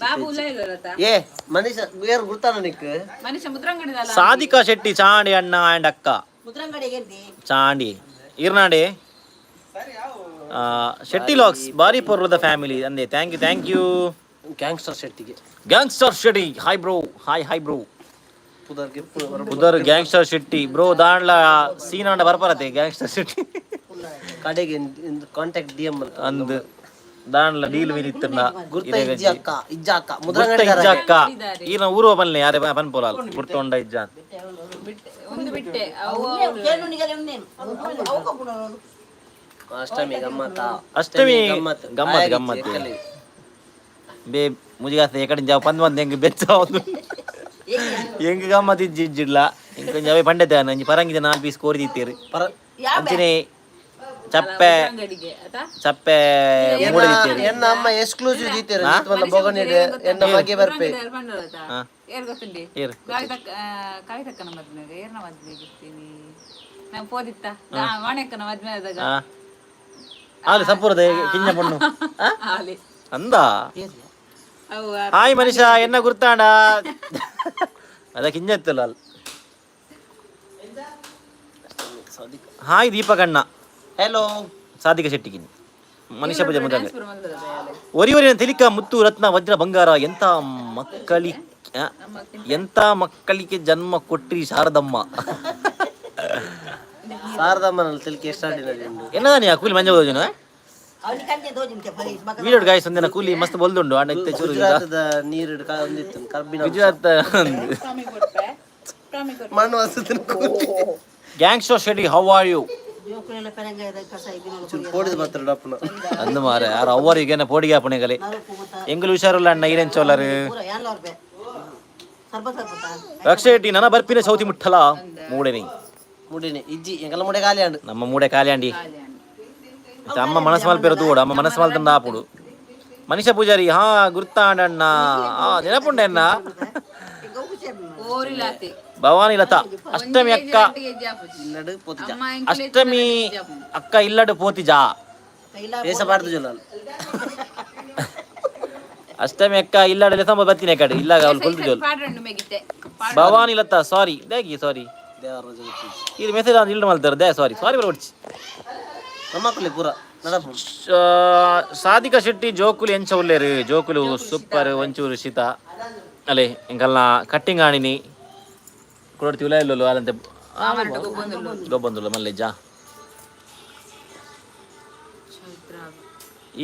ಬಾಬು ಉಲ್ಲ ಇಲ್ಲ. ಏ ಮನೀಷಾ ಯಾರು ಗುರ್ತಾನ ನಿಕ್? ಮನುಷ್ಯ ಮುದ್ರಂಗಡಿದಲ್ಲ. ಸಾಧಿಕಾ ಶೆಟ್ಟಿ ಚಾಂಡಿ ಅಣ್ಣ ಅಂಡ್ ಅಕ್ಕ. ಮುದ್ರಂಗಡಿಗೆ ಎಂತಿ? ಚಾಂಡಿ ಈರ್ನಾಡಿ. ಶೆಟ್ಟಿ ಲಾಕ್ಸ್ ಬಾರಿ ಪೊರ್ಲದ ಫ್ಯಾಮಿಲಿ ಅಂದೆ. Thank you thank you. Gangster ಶೆಟ್ಟಿಗೆ. Gangster Shetty hi bro, hi hi bro. ಪುದರ್ ಗಿಪ್ಪು. ಉದರ್ ಗ್ಯಾಂಗ್ಸ್ಟರ್ ಶೆಟ್ಟಿ ಬ್ರೋ ದಾಂಡ್ಲ ಸೀನಾಂಡ ಬರ್ಪರತೆ ಗ್ಯಾಂಗ್ಸ್ಟರ್ ಶೆಟ್ಟಿ. ಕಡೆಗೆ ಕಾಂಟ್ಯಾಕ್ಟ್ ಡಿ ಎಂ ಅಂತ. ಅಂದ್ ದಾಂಡ್ಲ ಡೀಲ್ ವಿನಿತ್ತನ. ಗುರ್ತ ಇಜ್ಜಿ ಅಕ್ಕ ಇಜ್ಜ ಅಕ್ಕ ಮುದ್ರಂಗಡಿ. ಇಜ್ಜಕ್ಕ ಈನ ಊರುವ ಬನ್ಲೆ ಯಾರೇ ಪನ್ಪೋಲಾಲ್ ಗುರ್ತೊಂಡ ಇಜ್ಜ. ಬಿಟ್ಟೆ ಒಂದು ಬಿಟ್ಟೆ ಅವು. ಕೇಳುನಿಗೆಲ್ಲ ಉಂಡೇನು ಅವು ಕಪ್ಪುನ. ಅಷ್ಟಮಿ ಗಮ್ಮತ್ತ. ಅಷ್ಟಮಿ ಗಮ್ಮತ್ ಗಮ್ಮತ್ ಗಮ್ಮತ್ ಬೇ ಮುಜಿಗಾಸ್ತ ಎಕಡೆ ಜಾವ ಪಂದ್ ಬಂದ್ ಹೆಂಗ್ ಬೆಚ್ಚ ಹೌದು ಹೆಂಗ್ ಗಮ್ಮತ್ ಇಜ್ಜಿ ಇಜ್ಜಿಡ್ಲ ಇಂಕೊಂಜ ಅವೇ ಪಂಡೆತ ನಂಜಿ ಪರಂಗಿದ ನಾಲ್ ಪೀಸ್ ಕೋರಿ ದಿತ್ತೀರಿ. ಪರ ಅಂಚನೆ ಚಪ್ಪೆ ಅಂಗಡಿಗೆ ಆತಾ. ಚಪ್ಪೆ ಮೂಡೆ ದಿತ್ತೀರಿ. ಎನ್ನ ಅಮ್ಮ ಎಕ್ಸ್ಕ್ಲೂಸಿವ್ ದೀತೇರು ಬೊಗಣಿಡ್ ಎನ್ನ ಮಗೆ ಬರ್ಪೆ. ಏರ್ ಗೊತ್ತುಂಡಿ? ಏರ್? ಕವಿತಕ್ಕನ ಮದ್ಮೆಗೆ ಏರ್ನ ಮದ್ಮೆಗೆ ಇರ್ತೀನಿ. ನಾ ಪೋದಿತ್ತ ವಾಣೆಕ್ಕನ ಮದ್ವೆ ಆದಾಗ. ಆಲು ಸಪೂರದ ಕಿಂಜ ಪಣ್ಣು. ಆಲಿ. ಅಂದ. ಅವು. ಹಾಯ್ ಮನುಷ್ಯ, ಎನ್ನ ಗುರ್ತಾಂಡ ಅದ ಕಿಂಜತ್ತಲ್ಲ ಅಲ್ಲಿ. ಹಾಯ್ ದೀಪಕಣ್ಣ. ಹೆಲೋ. ಸಾಧಿಕ ಶೆಟ್ಟಿಗಿನಿ ಮನುಷ್ಯ ಪೂಜೆ ಮೊದಲೇ ಒರಿ ಒರಿನ ತಿಲಿಕ ಮುತ್ತು ರತ್ನ ವಜ್ರ ಬಂಗಾರ ಎಂತ ಮಕ್ಕಳಿ ಆ? ಎಂತ ಮಕ್ಕಳಿಗೆ ಜನ್ಮ ಕೊಟ್ರಿ ಶಾರದಮ್ಮ. ಶಾರದಮ್ಮನಲ್ಲಿ ತಿಳಿಕೆ ಎಷ್ಟಾಡಿನಲ್ಲಿ ಉಂಡು. എന്നതാണ് ಆ ಕೂಲಿ ಮಂಜ ಹೋದನು. ಅವನಿಗೆ ಕಂಚೆ ದೋಜಿಂತೆ ಬರೀ ಮಗ. ವೀಡಿಯೋ ಗಾಯ್ಸ್, ಒಂದಿನ ಕೂಲಿ ಮಸ್ತ್ ಬೊಲ್ದುಂಡು ಆಂಡ ಇತ್ತೆ ಚೂರು. ಗುಜರಾತದ ನೀರು ಒಂದಿತ್ತು ಕಬ್ಬಿನ. ಗುಜರಾತ್. ಮಣ್ಣು ವಾಸನೆ. Gang show Shetty, how are you? ಜೋಕುಲೆಲ್ಲ ಪೆರಂಗಾಯದ ಕಸ ಇದಿನ. ಪೋಡಿದ ಮಾತ್ರ ಡಪ್ಪನ. ಅಂದು ಮಾರೆ ಯಾರು how are you ಏನ ಪೋಡಿಗೆ ಆಪಣೆಗಲೆ. ಎಂಗುಲು ಹುಷಾರುಲ್ಲ ಅಣ್ಣ, ಈರೆನ್ ಚೋಲರು? ಪೂರ ಯಾನ್ಲ ರೂಪಾಯಿ ಸರ್ಬ ಸರ್ಬತ. ರಕ್ಷೆಟ್ಟಿ ನನ ಬರ್ಪಿನ ಚೌತಿ ಮುಟ್ಟಲ ಮೂಡೆನಿ. ಮುಡಿನಿ ಇಜ್ಜಿ, ಎಂಕಲ್ಲ ಮುಡೆ ಖಾಲಿ ಆಂಡು. ನಮ್ಮ ಮೂಡೆ ಕಾಲ್ಯಾಂಡಿ. ಮತ್ತೆ ಅಮ್ಮ ಮನಸ್ಸು ಮಲ್ಪೆರ ತೂಡು, ಅಮ್ಮ ಮನಸ್ಸು ಮಲ್ತಂದ ಆಪುಡು. ಮನುಷ್ಯ ಪೂಜಾರಿ, ಹಾ ಗುರ್ತಾಂಡಣ್ಣ, ಆ ನೆನಪುಂಡೆ ಅಣ್ಣ. ಓರಿಲಾತಿ. ಭವಾನಿ ಲತಾ, ಅಷ್ಟಮಿ ಅಕ್ಕ. ಇಲ್ಲಡು ಪೋತಿಜ. ಅಷ್ಟಮಿ ಅಕ್ಕ ಇಲ್ಲಡು ಪೋತಿಜಾ. ಬೇಸ ಬಾರ್ದು ಜೊಲ್ಲ. ಅಷ್ಟಮಿ ಅಕ್ಕ ಇಲ್ಲಡು ಲೆಸಂಬ ಬತ್ತಿನ ಕಡೆ ಇಲ್ಲ ಅವಳು ಕೊಲ್ತು ಜೋಲ್. ಪಾಡ್ರಂಡು ಮೇಗಿತ್ತೆ. ಭವಾನಿ ಲತಾ ಸಾರಿ, ದೇಗಿ ಸಾರಿ. ದೇವರ ಜೊತೆ. ಇದು ಮೆಸೇಜ್ ಒಂದು ಇಲ್ಲ ಮಲ್ತಾರೆ they ಸಾರಿ ಸಾರಿ ಬರೋಡ್ಚಿ. ನಮ್ಮಕ್ಕಲೆ ಪೂರ ನಡಪು. ಸಾಧಿಕ ಶೆಟ್ಟಿ, ಜೋಕುಲು ಎಂಚ ಉಲ್ಲೇರು? ಜೋಕುಲು ಸೂಪರ್, ಒಂಚೂರು ಶೀತ ಅಲೆ. ಎಂಕಲ್ನ ಕಟ್ಟಿಂಗ್ ಆಣಿನಿ ಕುಡೋಡ್ತಿ ಉಲ ಇಲ್ಲೋ ಅಲ್ಲಂತೆ ಗೊಬ್ಬಂದುಲ್ಲ ಮಲ್ಲೆಜ್ಜ.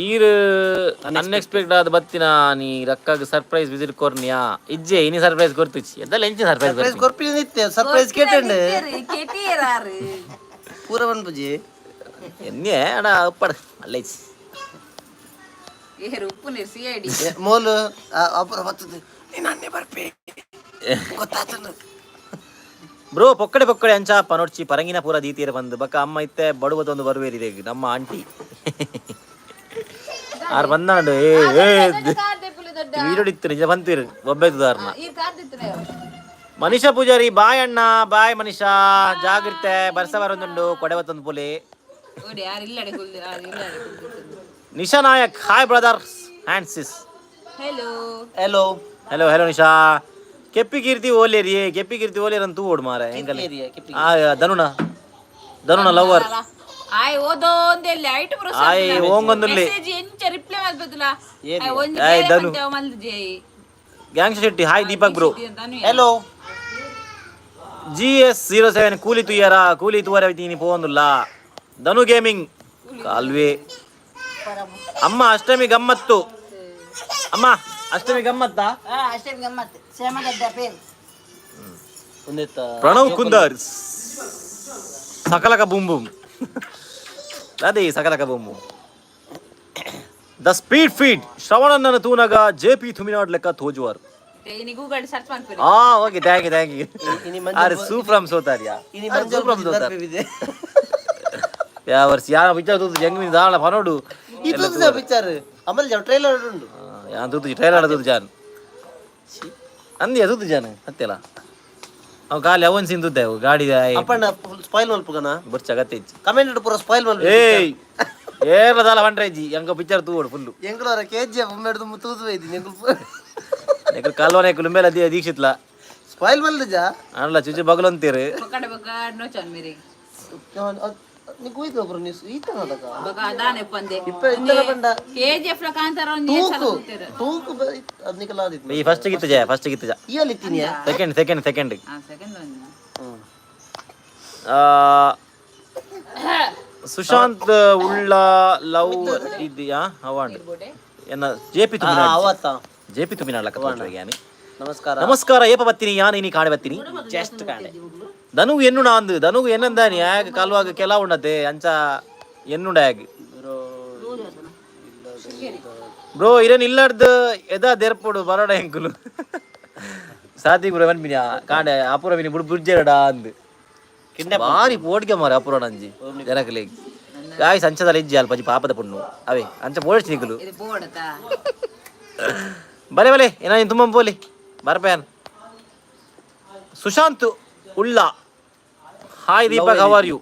ಈರ್ ಅನ್ಎಕ್ಸ್ಪೆಕ್ಟೆಡ್ ಆದ ಬತ್ತಿನ ನೀ ರಕ್ಕಾಗ ಸರ್ಪ್ರೈಸ್ ವಿಸಿಟ್ ಕೊರ್ನಿಯಾ? ಇಜ್ಜೆ, ಇನಿ ಸರ್ಪ್ರೈಸ್ ಕೊರ್ತಿಚ್ಚಿ ಎದ್ದಲ್ಲ ಎಂಚ ಸರ್ಪ್ರೈಸ್? ಸರ್ಪ್ರೈಸ್ ಕೊರ್ಪಿ ನಿತ್ಯ ಸರ್ಪ್ರೈಸ್ ಕೇಟಂಡು. ಕೆಟಿಯರಾರು. ಪೂರ ಪನ್ಪುಜಿ. ಎನ್ನೆ ಅಡ ಉಪ್ಪಡ್ ಮಲ್ಲೆಜ್ಜಿ. ಏರು ಉಪ್ಪು ನೀರು ಸಿಐಡಿ. ಮೋಲು ಅಪುರ ಬರ್ತದೆ, ನೀನು ಅನ್ನೆ ಬರ್ಪಿ ಗೊತ್ತಾತನು. ಬ್ರೋ, ಪೊಕ್ಕಡೆ ಪೊಕ್ಕಡೆ ಅಂಚ ಪನೊಡ್ಚಿ ಪರಂಗಿನ ಪೂರ ದೀತೀರ ಬಂದು ಬಕ್ಕ ಅಮ್ಮ ಇತ್ತೆ ಬಡುವತೊಂದು ಬರುವೇರಿದೆ. ನಮ್ಮ ಆಂಟಿ ಆರ್ ಬಂದಾಂಡು. ಏ ಏ ವೀಡಿಯೋ ನಿಜ ಬಂತೀರು ಒಬ್ಬೆದುದಾರ್ನ. ಮನೀಷಾ ಪೂಜಾರಿ, ಬಾಯ್ ಅಣ್ಣ. ಬಾಯ್ ಮನೀಷಾ, ಜಾಗ್ರತೆ, ಬರ್ಸ ಬರೊಂದುಂಡು, ಕೊಡೆ ಬತ್ತೊಂದು ಪುಲಿ. ಓಡಿ ಯಾರು ಇಲ್ಲಡೆ ಕುಲ್ದು ಯಾರು ಇಲ್ಲಡೆ ಕುಲ್ದು. Nisha Nayak, hi brothers and sis. Hello. Hello. Hello hello Nisha. Keppi Keerthi ಓಲೇರಿ, ಕೆಪ್ಪಿ ಕೀರ್ತಿ ಓಲೇರಿ ಅಂತ ಓಡ್ ಮಾರ ಎಂಕಲೆ. ಏರಿಯಾ ಕೆಪ್ಪಿ. ಆ ಧನುನ ಧನುನ ಲವರ್. ಆಯ್ ಓದೊಂದೆಲ್ಲಿ ಐಟು ಬರೋ. ಆಯ್ ಓಂಗೊಂದುಲ್ಲೆ. ಮೆಸೇಜ್ ಎಂಚ ರಿಪ್ಲೈ ಮಲ್ಪೆದುಲ ಒಂಜಿ. ಆಯ್ ಧನು. ಬೇರೆ ಮಲ್ದು ಜೈ. Gang Shetty, hi Deepak bro. Dhanu. Hello. GS 07, ಕೂಲಿ ತುಯ್ಯರ ಕೂಲಿ ತುವರ ತೀನಿ ಪೋಂದುಲ್ಲ. ಧನು ಗೇಮಿಂಗ್ ಕಾಲ್ವೆ. ಅಮ್ಮ ಅಷ್ಟಮಿ ಗಮ್ಮತ್ತು, ಅಮ್ಮ ಅಷ್ಟಮಿ ಗಮ್ಮತ್ತಾ? ಅಷ್ಟೇ ಗಮ್ಮತ್ ಸೇಮಗಡ್ಡ ಪೇರು. ಒಂದಿತ್ತ. ಪ್ರಣವ್ ಕುಂದರ್, ಸಕಲಕ ಬೂಮ್ ಬೂಮ್ ಅದೇ ಸಕಲಕ boom boom. The speed feed, ಶ್ರವಣನ ತೂನಗ J P Thuminad ಲೆಕ್ಕ ತೋಜುವರು. ಇನಿ ಗೂಗಲ್ ಸರ್ಚ್ ಮಾಡ್ತೀರಿ. ಆ okay, thank you thank you. ಇನಿ ಅರೆ ಸೂಪ್ರಮ್ ಸೋತಾರಿಯಾ. ಇನಿ ಮಂಜಲ್ ಸೂಪ್ರಮ್ ಸೋತಾರ. ಬರ್ಪಿದೆ. ಯಾವ ವರ್ಷ ಯಾವ ವಿಚಾರ ತೂತು ಜಂಗ್ಮಿನ ದಾಳ ಪನೋಡು. ಈ ತೂತು ಪಿಕ್ಚರ್ ಅಮಲ್ ಜವ್ ಟ್ರೈಲರ್ ಉಂಡು. ಯಾನ್ ತೂತು ಟ್ರೈಲರ್ ತೂತು ಜಾನ್ ಅಂದಿಯ ತೂತು ಜಾನ್ ಅತ್ತೆಲ್ಲ ಅವು ಖಾಲಿ ಅವನ್ ಸಿನ್ ತೂತೆ ಅವು ಗಾಡಿ. ಅಪ್ಪಣ್ಣ ಸ್ಪಾಯ್ಲ್ ಮಲ್ಪುಗನ. ಬುರ್ಚ ಅಗತ್ಯ ಇಜ್ಜಿ. ಕಮೆಂಟ್ ಪೂರ ಸ್ಪಾಯ್ಲ್ ಮಲ್ಪ. ಏಯ್ ಏರ್ಲ ದಾಲ ಪಂಡ್ರೆ ಇಜ್ಜಿ, ಎಂಕ ಪಿಕ್ಚರ್ ತೂವೋಡು ಫುಲ್ಲು. ಎಂಕುಲವರ K G F ಉಮ್ಮೆಡ್ದು ತೂತು ಬೈದಿ ಎಂಕುಲು. ನೆಕಲ್ ಕಲ್ವನೆ ಕುಲುಂಬೆಲ ದೀಕ್ಷಿತ್ಲ. ಸ್ಪಾಯ್ಲ್ ಮಲ್ದಜ. ಅನ್ಲ ಚುಚು ಬಗಲೊಂತೀರು. ಬೊಕಡೆ ಬೊಕ ನೋಚನ್ ಮೇರೆ. ನೀ ಹೋಯ್ತು ಒಬ್ರು ನೀವು ಈತ ನಾಟಕ. ಬೊಕ ದಾನೆ ಪಂದೆ. ಇಪ್ಪ ಇತ್ತಲ ಬಂಡ. ಕೆಜಿಎಫ್ ಲ ಕಾಂತಾರ ಒಂಜಿ ಸಲ ತೂಕು ತೂತೆರ್. ತೂಕು ಅದ್ನಿಕಲ ಆದಿತ್ತು. ಈ ಫಸ್ಟ್ ಗಿತ್ತ ಜಯ, ಫಸ್ಟ್ ಗಿತ್ತ ಜ. ಈ ಅಲ್ಲಿ ತಿನ್ನಿಯ. Second second second. ಆ ಸೆಕೆಂಡ್ ಒಂಜಿ. ಸುಶಾಂತ್ ಉಳ್ಳ ಲವ್ ಇದೆಯಾ ಅವಾಂಡ್ ಎನ್ನ ಜೆ ಪಿ ತುಮಿನಾಡ್. ಅವತ್ತ. ಜೆ ಪಿ ತುಮಿನಾಡ್ ಲಕ್ಕ ತೋಚುವ. ನಮಸ್ಕಾರ. ನಮಸ್ಕಾರ, ಏಪ ಬತ್ತೀನಿ ಯಾನ್ ಇನಿ ಕಾಣೆ ಬತ್ತೀನಿ. ಜಸ್ಟ್ ಕಾಣೆ. ಧನುಗು ಎನ್ನು ನಾಂದು ಧನುಗು ಎನ್ನಂದಾನಿ ಆಗ ಕಲ್ವಾಗ ಕೆಲ ಉಂಡತೆ ಅಂಚ ಎನ್ನುಂಡ ಆಗ. ಬ್ರೋ, ಇರೇನ್ ಇಲ್ಲಾರ್ದು ಎದಾ ದೆರ್ಪುಡು ಬರೋಡ ಎಂಕುಲು. ಸಾತಿ ಬ್ರೋ ಬನ್ಬಿನಿ ಕಾಂಡೆ ಅಪುರ ಬಿನಿ ಬುಡ್ ಬುಡ್ಜೆರಡ ಅಂದು ಬಾರಿ ಪೋಟಿಗೆ ಮಾರ ಅಪುರ ನಂಜಿ ಜನಕಲೆ ಗಾಯ್ ಸಂಚದ ಇಜ್ಜಿ ಅಲ್ಪ ಪಾಪದ ಪುಣ್ಣು ಅವೇ ಅಂಚ ಪೋಡಿಸಿ ನಿಕುಲು. ಇದು ಬೋಡತಾ. ಬಲೆ ಬಲೆ ಏನ ತುಂಬ ಪೋಲಿ ಬರ್ಪಯಾನ್. ಸುಶಾಂತ್ ಉಳ್ಳ Hi Deepak, how are you?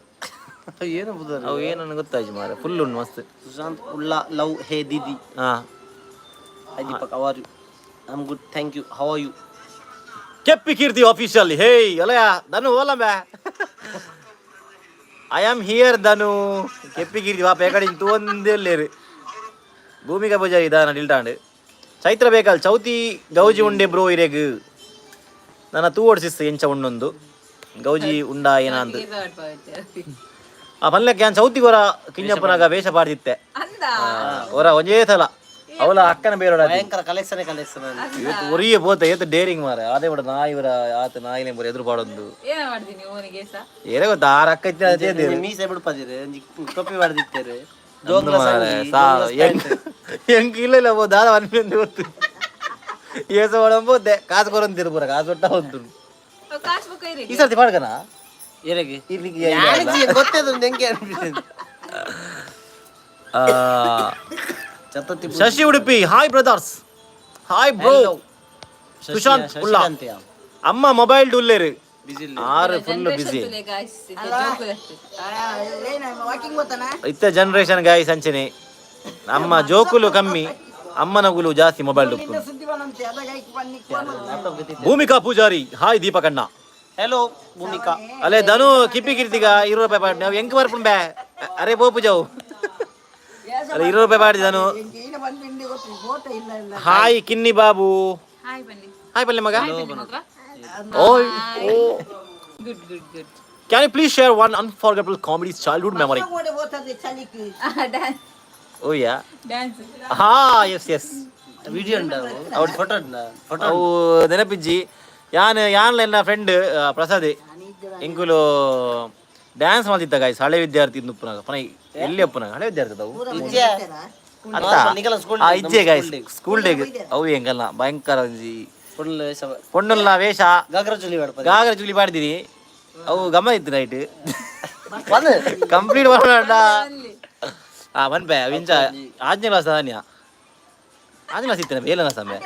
ಏನು ಬುದಾರ? ಅವು ಏನನ್ನು ಗೊತ್ತಾಯ್ತು ಮಾರೆ, ಫುಲ್ ಉಂಟು ಮಸ್ತ್. ಸುಶಾಂತ್ ಉಲ್ಲಾ ಲವ್ ಹೇ ದೀದಿ. ಹಾ. Hi Deepak, how are you? I am good, thank you. How are you? Keppi Keerthi official, hey ಅಲಯ ಧನು ಓಲ ಬ್ಯಾ. I am here Dhanu. Keppi Keerthi ವಾಪ ಎಕಡೆ ಒಂದೇ ಲೇರು. ಭೂಮಿಕಾ ಪೂಜಾರಿ ಇದಾನ ನಿಲ್ಟಾಂಡ್. ಚೈತ್ರ ಬೇಕಲ್ ಚೌತಿ ಗೌಜಿ ಉಂಡೆ ಬ್ರೋ ಇರೆಗ್. ನನ್ನ ತೂ ಓಡಿಸಿಸ್ ಎಂಚ ಉಂಡೊಂದು ಗೌಜಿ ಉಂಡ ಏನ ಅಂದ್. ಆ ಪಲ್ಯಕ್ಕೆ ಯಾನ್ ಚೌತಿ ಗೊರ ಕಿಂಜಪ್ಪನಾಗ ವೇಷ ಪಾಡ್ದಿತ್ತೆ. ಅಂದ. ಒರ ಒಂಜೇ ಸಲ ಅವಳ ಅಕ್ಕನ ಬೇರೋಡ. ಭಯಂಕರ ಕಲೆಕ್ಷನ್ ಕಲೆಕ್ಷನ್. ಇವತ್ತು ಒರಿಯೇ ಪೋತ ಏತ್ ಡೇರಿಂಗ್ ಮಾರೆ ಅದೇ ಬಿಡ ನಾಯಿ ಇವರ ಆತ ನಾಯಿನೇ ಬರ ಎದುರು ಪಾಡೊಂದು. ಏನ ಮಾಡ್ತೀನಿ ಓನಿಗೆ ಸಹ? ಏನೇ ಗೊತ್ತಾ ಆರ್ ಅಕ್ಕ ಇತ್ತೆ ಅದೇ ಅದೇ. ಮೀಸೆ ಬಿಡ್ಪದಿರಿ, ಒಂಜಿ ಟೊಪ್ಪಿ ಹೊಡೆದಿತ್ತೇರು. ಅಂದು ಮಾರ್ರೆ, ಎಂಕ್ ಇಲ್ಲ ಇಲ್ಲ ಪೋ ದಾದ ಅನ್ಪಿ ಗೊತ್ತು ಏಸ ಒಡಂಬೋದೆ ಕಾಸು ಕೊರಂತಿರು ಪೂರ ಕಾಸು ಒಟ್ಟ ಉಂಟು. ಕಾಸು ಬುಕ್ ಇರಿ. ಈ ಸರ್ತಿ ಪಾಡ್ಕನ. ಏರಿಗೆ ಇಲ್ಲಿಗೆ. ಗೊತ್ತೇದು ಹೆಂಗೆ ಅನ್ಬಿಟ್ಟಿದೆ. Chaturthi. Shashi Udupi, hi brothers, hi bro. Sushanth Ulla ಅಮ್ಮ ಮೊಬೈಲ್ ಡುಲ್ಲೇರು ಆರು ಫುಲ್ ಬಿಸಿ. ಇತ್ತ ಜನರೇಷನ್ ಗಾಯ್ಸ್ ಅಂಚನೆ, ನಮ್ಮ ಜೋಕುಲು ಕಮ್ಮಿ, ಅಮ್ಮನ ಗುಲು ಜಾಸ್ತಿ ಮೊಬೈಲ್ ಡುಪ್ಪು. ಭೂಮಿಕಾ ಪೂಜಾರಿ, ಹಾಯ್ ದೀಪಕಣ್ಣ. ಹೆಲೋ ಭೂಮಿಕಾ. ಅಲ್ಲೇ ಧನು ಕಿಪ್ಪಿ ಕಿರ್ತಿಗ 20 ರೂಪಾಯಿ ಪಾಡ್ ನಾವು ಎಂಕ್ ಬರ್ಪುಂಡ್ ಬೇ. ಅರೆ ಪೋಪು ಜಾವು ಅಲ್ಲ 20 ರೂಪಾಯಿ ಪಾಡಿ ಧನು. ಹಾಯ್ ಕಿನ್ನಿ ಬಾಬು. ಹಾಯ್ ಬನ್ನಿ. ಹಾಯ್ ಪಲ್ಲೆ ಮಗ. ಬನ್ನಿ ಮಗ. ಓಯ್ ಓ. Good good good. Can you please share one unforgettable comedy childhood memory? Dance. Oh yeah. Dance. Ha, S S. Video ಉಂಡ ಅವ್ರ ಫೋಟೋ ಫೋಟೋ. ಅವು ನೆನಪಿಜ್ಜಿ. ಯಾನ್ ಯಾನ್ಲ ಎನ್ನ ಫ್ರೆಂಡ್ ಪ್ರಸಾದ್ ಎಂಕುಲು ಡ್ಯಾನ್ಸ್ ಮಾಡ್ತಿದ್ದ ಗಾಯ್ಸ್. ಹಳೆ ವಿದ್ಯಾರ್ಥಿ ಉಪ್ಪುನಾಗ ಪನ ಎಲ್ಲಿ ಅಪ್ಪುನಾಗ ಹಳೆ ವಿದ್ಯಾರ್ಥಿ ಅವು ಅತ್ತ. ನಿಕಲ ಸ್ಕೂಲ್. ಆ ಇಜ್ಜೆ ಗಾಯ್ಸ್, ಸ್ಕೂಲ್ ಡೇಗ್ ಅವು ಎಂಕಲ್ನ ಭಯಂಕರ ಒಂಜಿ ಫುಲ್ ಪೊಣ್ಣುಲ್ಲ ವೇಷ. ಗಾಗ್ರಾ ಚೋಲಿ ಬೇಡಪ್ಪ. ಗಾಗರ ಚುಲಿ ಪಾಡ್ದಿನಿ, ಅವು ಗಮ ಇತ್ತು ನೈಟ್. ಬಂದು ಕಂಪ್ಲೀಟ್ ಬರೋಣ. ಆ ಮನ್ಪೆ ಅವಿಂಚ ಆಜ್ಞೆ ಕ್ಲಾಸ್ ದಾನ್ಯ ಆಜ್ಞೆ ಕ್ಲಾಸ್ ಇತ್ತೇನೆ ಬೇಲನ ಸಮಯ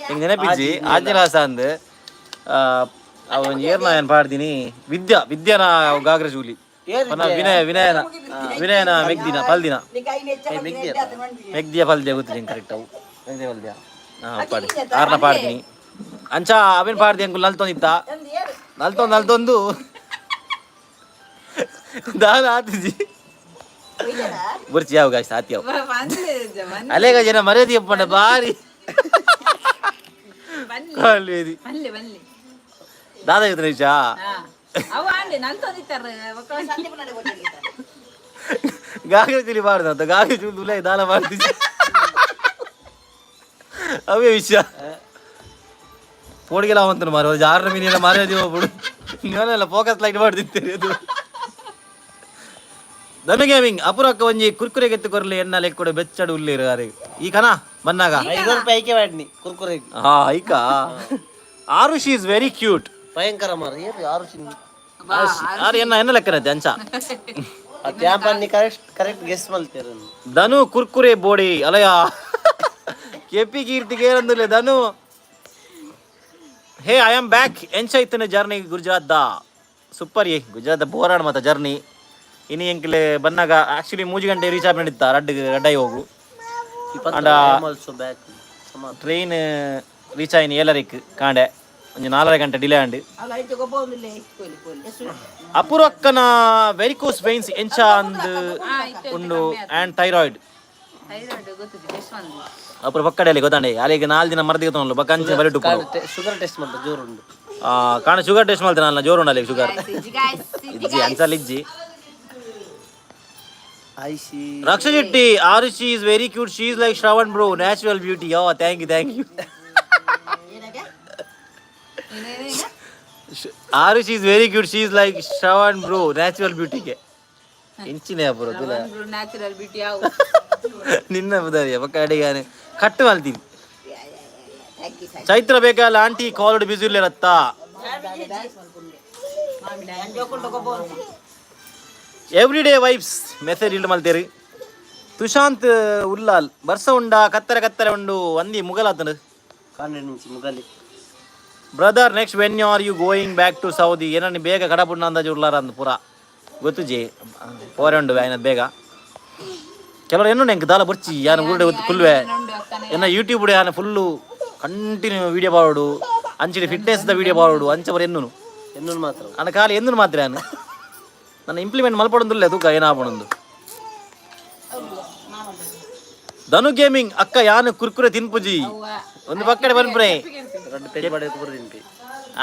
ಹಿಂಗೆ ನೆನಪಿಜ್ಜಿ. ಆಜ್ಞೆ ಕ್ಲಾಸ್ ಅಂದ್ ಅವನ್ ಏರ್ನ ಏನ್ ಪಾಡ್ದಿನಿ ವಿದ್ಯಾ ವಿದ್ಯಾನ ಗಾಗ್ರ ಚೂಲಿ ಪನ ವಿನಯ ವಿನಯನ ವಿನಯನ ಮೆಗ್ದಿನ ಪಲ್ದಿನ ಮೆಗ್ದಿಯ ಪಲ್ದಿಯ ಗೊತ್ತಿಲ್ಲ ಕರೆಕ್ಟ್. ಅವು ಮೆಗ್ದಿಯ ಪಲ್ದಿಯ. ಹಾ ಪಾಡಿ ಆರ್ನ ಪಾಡ್ದಿನಿ ಅಂಚ ಅವೇನ್ ಪಾಡ್ದಿ ಅಂಕುಲ್ ನಲ್ತೊಂದಿತ್ತ ನಲ್ತೊಂದು ನಲ್ತೊಂದು ದಾದ ಆತಿಜಿ ಬುರ್ಚಿ ಯಾವ ಗಾಯ್ಸ್ ಆತಿ ಯಾವ. ಬಂದ್ಲೆ. ಅಲೇಗ ಜನ ಮರ್ಯಾದೆ ಅಪ್ಪಂಡ ಬಾರಿ. ಬನ್ನಿ. ಕಾಲೇದಿ. ಬನ್ಲಿ ಬನ್ಲಿ. ದಾದ ಇತ್ತು ನಿಜ. ಹಾ ಅವ ಆಂಡೆ ನಲ್ತೊಂದಿತ್ತಾರ. ಗಾಗರ ಚುಲಿ ಬಾರ್ದು ಅಂತ ಗಾಗರ ಚುಲಿ ದುಲೈ ದಾನ ಮಾಡ್ತಿದ್ದೆ ಅವೇ ವಿಷಯ ಪೋಡಿಗೆಲ್ಲ ಅವಂತನು ಮಾರ ಜಾರ ಮೀನೆಲ್ಲ ಮಾರ್ಯಾದಿ ಹೋಗ್ಬಿಡು ನೀವೆಲ್ಲ ಫೋಕಸ್ ಲೈಟ್ ಮಾಡ್ತಿರ್ತೀರಿ ಅದು. ಧನು ಗೇಮಿಂಗ್ ಅಪುರಕ್ಕ ಒಂಜಿ ಕುರ್ಕುರೆ ಗೆತ್ತು ಕೊರ್ಲಿ ಎನ್ನ ಲೆಕ್ಕುಡು ಬೆಚ್ಚಡು ಉಲ್ಲಿರು ಅರೆ ಈ ಕನ ಬನ್ನಾಗ. 5 ರೂಪಾಯಿ ಐಕೆ ಮಾಡಿ ಕುರ್ಕುರೆ. ಹಾ ಐಕ ಆರುಷಿ is very cute. ಭಯಂಕರ ಮಾರ ಏನು ಯಾರು ಚಿನ್ನ. ಆರು ಎನ್ನ ಎನ್ನ ಲೆಕ್ಕನತ್ತೆ ಅಂಚ. ಆ ಟ್ಯಾಪ್ ಕರೆಕ್ಟ್ ಕರೆಕ್ಟ್ ಗೆಸ್ ಮಲ್ತೇರು. ಧನು ಕುರ್ಕುರೆ ಬೋಡಿ ಅಲಯ ಕೆಪಿ ಕೀರ್ತಿಗೆ ಏನಂದಿಲ್ಲ Dhanu. Hey, I am back. ಎಂಚ ಇತ್ತನ ಜರ್ನಿ ಗುಜರಾತ್ the? Super ಏ ಗುಜರಾತ್ ಬೋರಾಡ್ ಮತ್ತ ಜರ್ನಿ. ಇನಿ ಎಂಕ್ಲೆ ಬನ್ನಾಗ ಆಕ್ಚುಲಿ 3 ಗಂಟೆ ರೀಚ್ ಆಪ್ ನಡೀತಾ ರಡ್ಡ್ ರಡ್ಡೈ ಹೋಗು. ಅಂಡ ಆಲ್ಸೋ ಬ್ಯಾಕ್ ಸಮ. ಟ್ರೈನ್ ರೀಚ್ ಆಯಿನಿ ಏಲರಿಕ್ ಕಾಂಡೆ ಒಂಜಿ 4.5 ಗಂಟೆ ಡಿಲೇ ಆಂಡ್. ಅಪೂರ್ವಕ್ಕನ ವೆರಿಕೋಸ್ ವೈನ್ಸ್ ಎಂಚ ಅಂದ್ ಉಂಡು ಆ್ಯಂಡ್ ಥೈರಾಯ್ಡ್? ಥೈರಾಯ್ಡ್ ಗೊತ್ತಿದೆ ಟೆಸ್ಟ್ ಬಂದು. ಅಪುರ ಪಕ್ಕಡೆಯಲ್ಲಿ ಗೊತ್ತಾಂಡೆ ಅಲ್ಲಿಗೆ 4 ದಿನ ಮರದಿಗೆ ತೊಗೊಂಡು ಬಕ್ಕ ಅಂಚಿನ ಬರಿ ಟುಪ್ಪು. ಶುಗರ್ ಟೆಸ್ಟ್ ಮಾಡ್ತಾ ಜೋರು ಉಂಟು. ಕಾಣ ಶುಗರ್ ಟೆಸ್ಟ್ ಮಾಡ್ತೇನೆ ಅಲ್ಲ ಜೋರು ಉಂಡು ಅಲ್ಲಿಗೆ ಶುಗರ್ ಇಜ್ಜಿ ಅಂಚಲ್ ಇಜ್ಜಿ. IC. Raksha Shetty, Arushi is very cute, she is like Shravan bro, natural beauty. Oh, thank you, thank you. Arushi is very cute, she is like Shravan bro, natural ಬ್ಯೂಟಿಗೆ ಇಂಚಿನೇ ಬರೋದಿಲ್ಲ. ನ್ಯಾಚುರಲ್ ಬ್ಯೂಟಿ ಯಾವ? ನಿನ್ನ ಬುದಾರಿಯ ಪಕ್ಕ ಅಡಿಗಾನೆ ಕಟ್ಟು ಮಾಡ್ತೀನಿ. ಚೈತ್ರ ಬೇಕಲ್ಲ ಆಂಟಿ ಕಾಲ್ಡ್ ಬಿಸಿ ಇರತ್ತಾ. ಎವ್ರಿ ಡೇ ವೈಬ್ಸ್ ಮೆಸೇಜ್ ಇಲ್ಡ್ ಮಲ್ತೇರಿ. ತುಶಾಂತ್ ಉಲ್ಲಾಲ್ ಬರ್ಸ ಉಂಡ ಕತ್ತರೆ ಕತ್ತರೆ ಉಂಡು ಅಂದಿ ಮುಗಲಾತನು. ಕಾಂಡೆ ನಿಂಚಿ ಮುಗಲಿ. Brother, next when are you going back to Saudi? ಏನನ್ನ ಬೇಗ ಕಡಪುಣ್ಣ ಅಂದಾಜು ಉಳ್ಳಾರ ಅಂದ್ ಪೂರ ಗೊತ್ತುಜಿ ಪೋರೆ ಉಂಡು ಆಯ್ನದ್ ಬೇಗ. ಕೆಲವರು ಎನ್ನು ಎಂಕ್ ದಾಲ ಬೊರ್ಚಿ, ಯಾನ್ ಊರುಡೆ ಕುಲ್ವೆ. ಎನ್ನ ಯೂಟ್ಯೂಬ್ ಯಾನ್ ಫುಲ್ಲು ಕಂಟಿನ್ಯೂ ವಿಡಿಯೋ ಪಾಡೋಡು, ಅಂಚಿನ ಫಿಟ್ನೆಸ್ the video ಪಾಡೋಡು, ಅಂಚ ಬರ ಎನ್ನುನು. ಎನ್ನುನು ಮಾತ್ರ. ಅಣ್ಣ, ಖಾಲಿ ಎನ್ನುನು ಮಾತ್ರ. ಯಾನ್ ನನ್ನ ಇಂಪ್ಲಿಮೆಂಟ್ ಮಲ್ಪಡೊಂದುಲ್ಲೆ, ತೂಕ ಏನಾಪಣೊಂದು. ಧನು ಗೇಮಿಂಗ್ ಅಕ್ಕ, ಯಾನು ಕುರ್ಕುರೆ ತಿನ್ಪುಜಿ, ಒಂದು ಪಕ್ಕಡೆ ಬನ್ಪುರೆ. ರಡ್ಡ್ ಪೆಜ್ ಪಾಡೆ ಪೂರ ತಿನ್ಪಿ.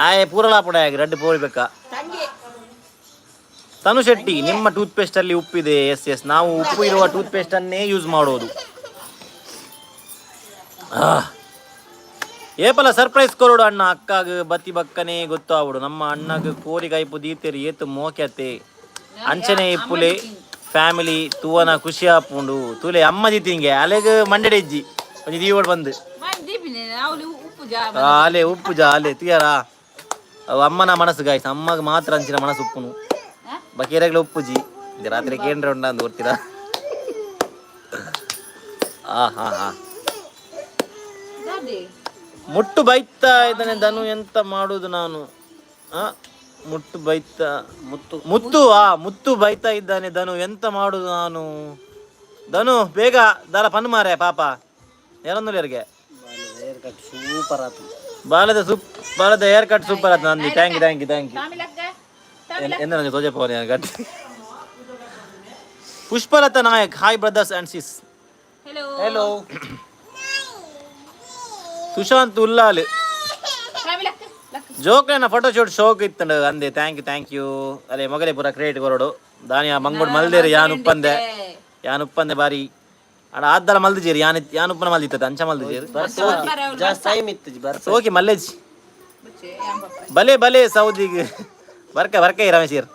ಆಯೆ ಪೂರಲಾಪುಡ ರಡ್ಡ್ ಪೋರಿಬೇಕಾ. ತನು ಶೆಟ್ಟಿ, ನಿಮ್ಮ ಟೂತ್ ಪೇಸ್ಟ್ ಅಲ್ಲಿ ಉಪ್ಪಿದೆ. ಎಸ್ ಎಸ್, ನಾವು ಉಪ್ಪು ಇರುವ ಟೂತ್ ಪೇಸ್ಟ್ ಅನ್ನೇ ಯೂಸ್ ಮಾಡೋದು. ಆಹ್. ಏಪಲ ಸರ್ಪ್ರೈಸ್ ಕೊರೋಡು ಅಣ್ಣ ಅಕ್ಕಾಗ ಬತ್ತಿ ಬಕ್ಕನೆ ಗೊತ್ತಾವಡು. ನಮ್ಮ ಅಣ್ಣಗ್ ಕೋರಿ ಕೈಪು ದೀತೆರ್, ಏತು ಮೋಕ್ಯತೆ. ಅಂಚನೆ ಇಪ್ಪುಲೆ, ಫ್ಯಾಮಿಲಿ ತೂವನ ಖುಷಿ ಆಪುಂಡು. ತೂಲೆ ಅಮ್ಮ ದೀತಿಂಗೆ ಅಲೆಗ್ ಮಂಡೆಡೆ ಇಜ್ಜಿ, ಒಂಜಿ ದೀವಡ್ ಬಂದು. ದೀಪಿನಿ ಅವ್ಲು ಉಪ್ಪು ಜಾ. ಆ, ಅಲೆ ಉಪ್ಪು ಜಾ ಅಲೆ ತುಯರಾ. ಅವು ಅಮ್ಮನ ಮನಸ್ಸು ಗಾಯ್ಸ್, ಅಮ್ಮಗ್ ಮಾತ್ರ ಅಂಚಿನ ಮನಸ್ಸು ಉಪ್ಪುನು, ಬಕೀರಗ್ಲ ಉಪ್ಪುಜಿ. ಇದು ರಾತ್ರಿ ಕೇಂದ್ರ ಉಂಡ ಅಂದ್ ಗೊತ್ತಿರಾ. ಆ ಹಾ ಹಾ. ದಾದಿ. ಮುಟ್ಟು ಬೈತಾ ಇದ್ದಾನೆ ಧನು, ಎಂತ ಮಾಡುದು ನಾನು? ಆ ಮುಟ್ಟು ಬೈತಾ ಮುತ್ತು. ಮುತ್ತು, ಆ ಮುತ್ತು ಬೈತಾ ಇದ್ದಾನೆ ಧನು, ಎಂತ ಮಾಡುದು ನಾನು? ಧನು, ಬೇಗ ದಾಲ ಪನ್ ಮಾರೆ, ಪಾಪ ಯಾರೊಂದು. ಹೇರ್ ಕಟ್ ಸೂಪರ್ ಆತು. ಬಾಲದ ಸೂಪ್, ಬಾಲದ ಹೇರ್ ಕಟ್ ಸೂಪರ್ ಆಯ್ತು Nandi. Thank you, thank you, thank you. ತಾಮಿಲಕ್ಕ. ಎಂದ ನಂಗೆ ತೋಜೆ ಪೋನೆ cut. Pushpalatha Nayak, hi brothers and sis. Hello. Hello. Sushanth Ullal. ತಾಮಿಲಕ್ಕ ಲಕ್ಕ. ಜೋಕ್ಲೆನ ಫೋಟೋ ಶೂಟ್ ಶೋಕ್ ಇತ್ತಂಡು ಅಂದೆ. Thank you, thank you. ಅಲ್ಲೇ ಮೊಗಲೆ ಪೂರ ಕ್ರಿಯೇಟ್ ಕೊರಡು ದಾನಿಯ ಮಂಗೋಡ್ ಮಲ್ದೇರು. ಯಾನ್ ಉಪ್ಪಂದೆ, ಯಾನ್ ಉಪ್ಪಂದೆ ಬಾರಿ ಅಡ ಆದ್ದಲ ಮಲ್ದಿಜೇರು. ಯಾನ್ ಯಾನ್ ಉಪ್ಪನ ಮಲ್ದಿತ್ತದ, ಅಂಚ ಮಲ್ದಿಜೇರು. ಜಾಸ್ತಿ ಟೈಮ್ ಇತ್ತು ಬರ್ಸ. ಓಕೆ ಮಲ್ಲೇಜ್. ಬುಚ್ಚೆ ಯಾನ್ ಪಪ್ಪ. ಬಲೆ ಬಲೆ ಸೌದಿಗೆ ಬರ್ಕ ಬರ್ಕ. ರಮೇಶ್,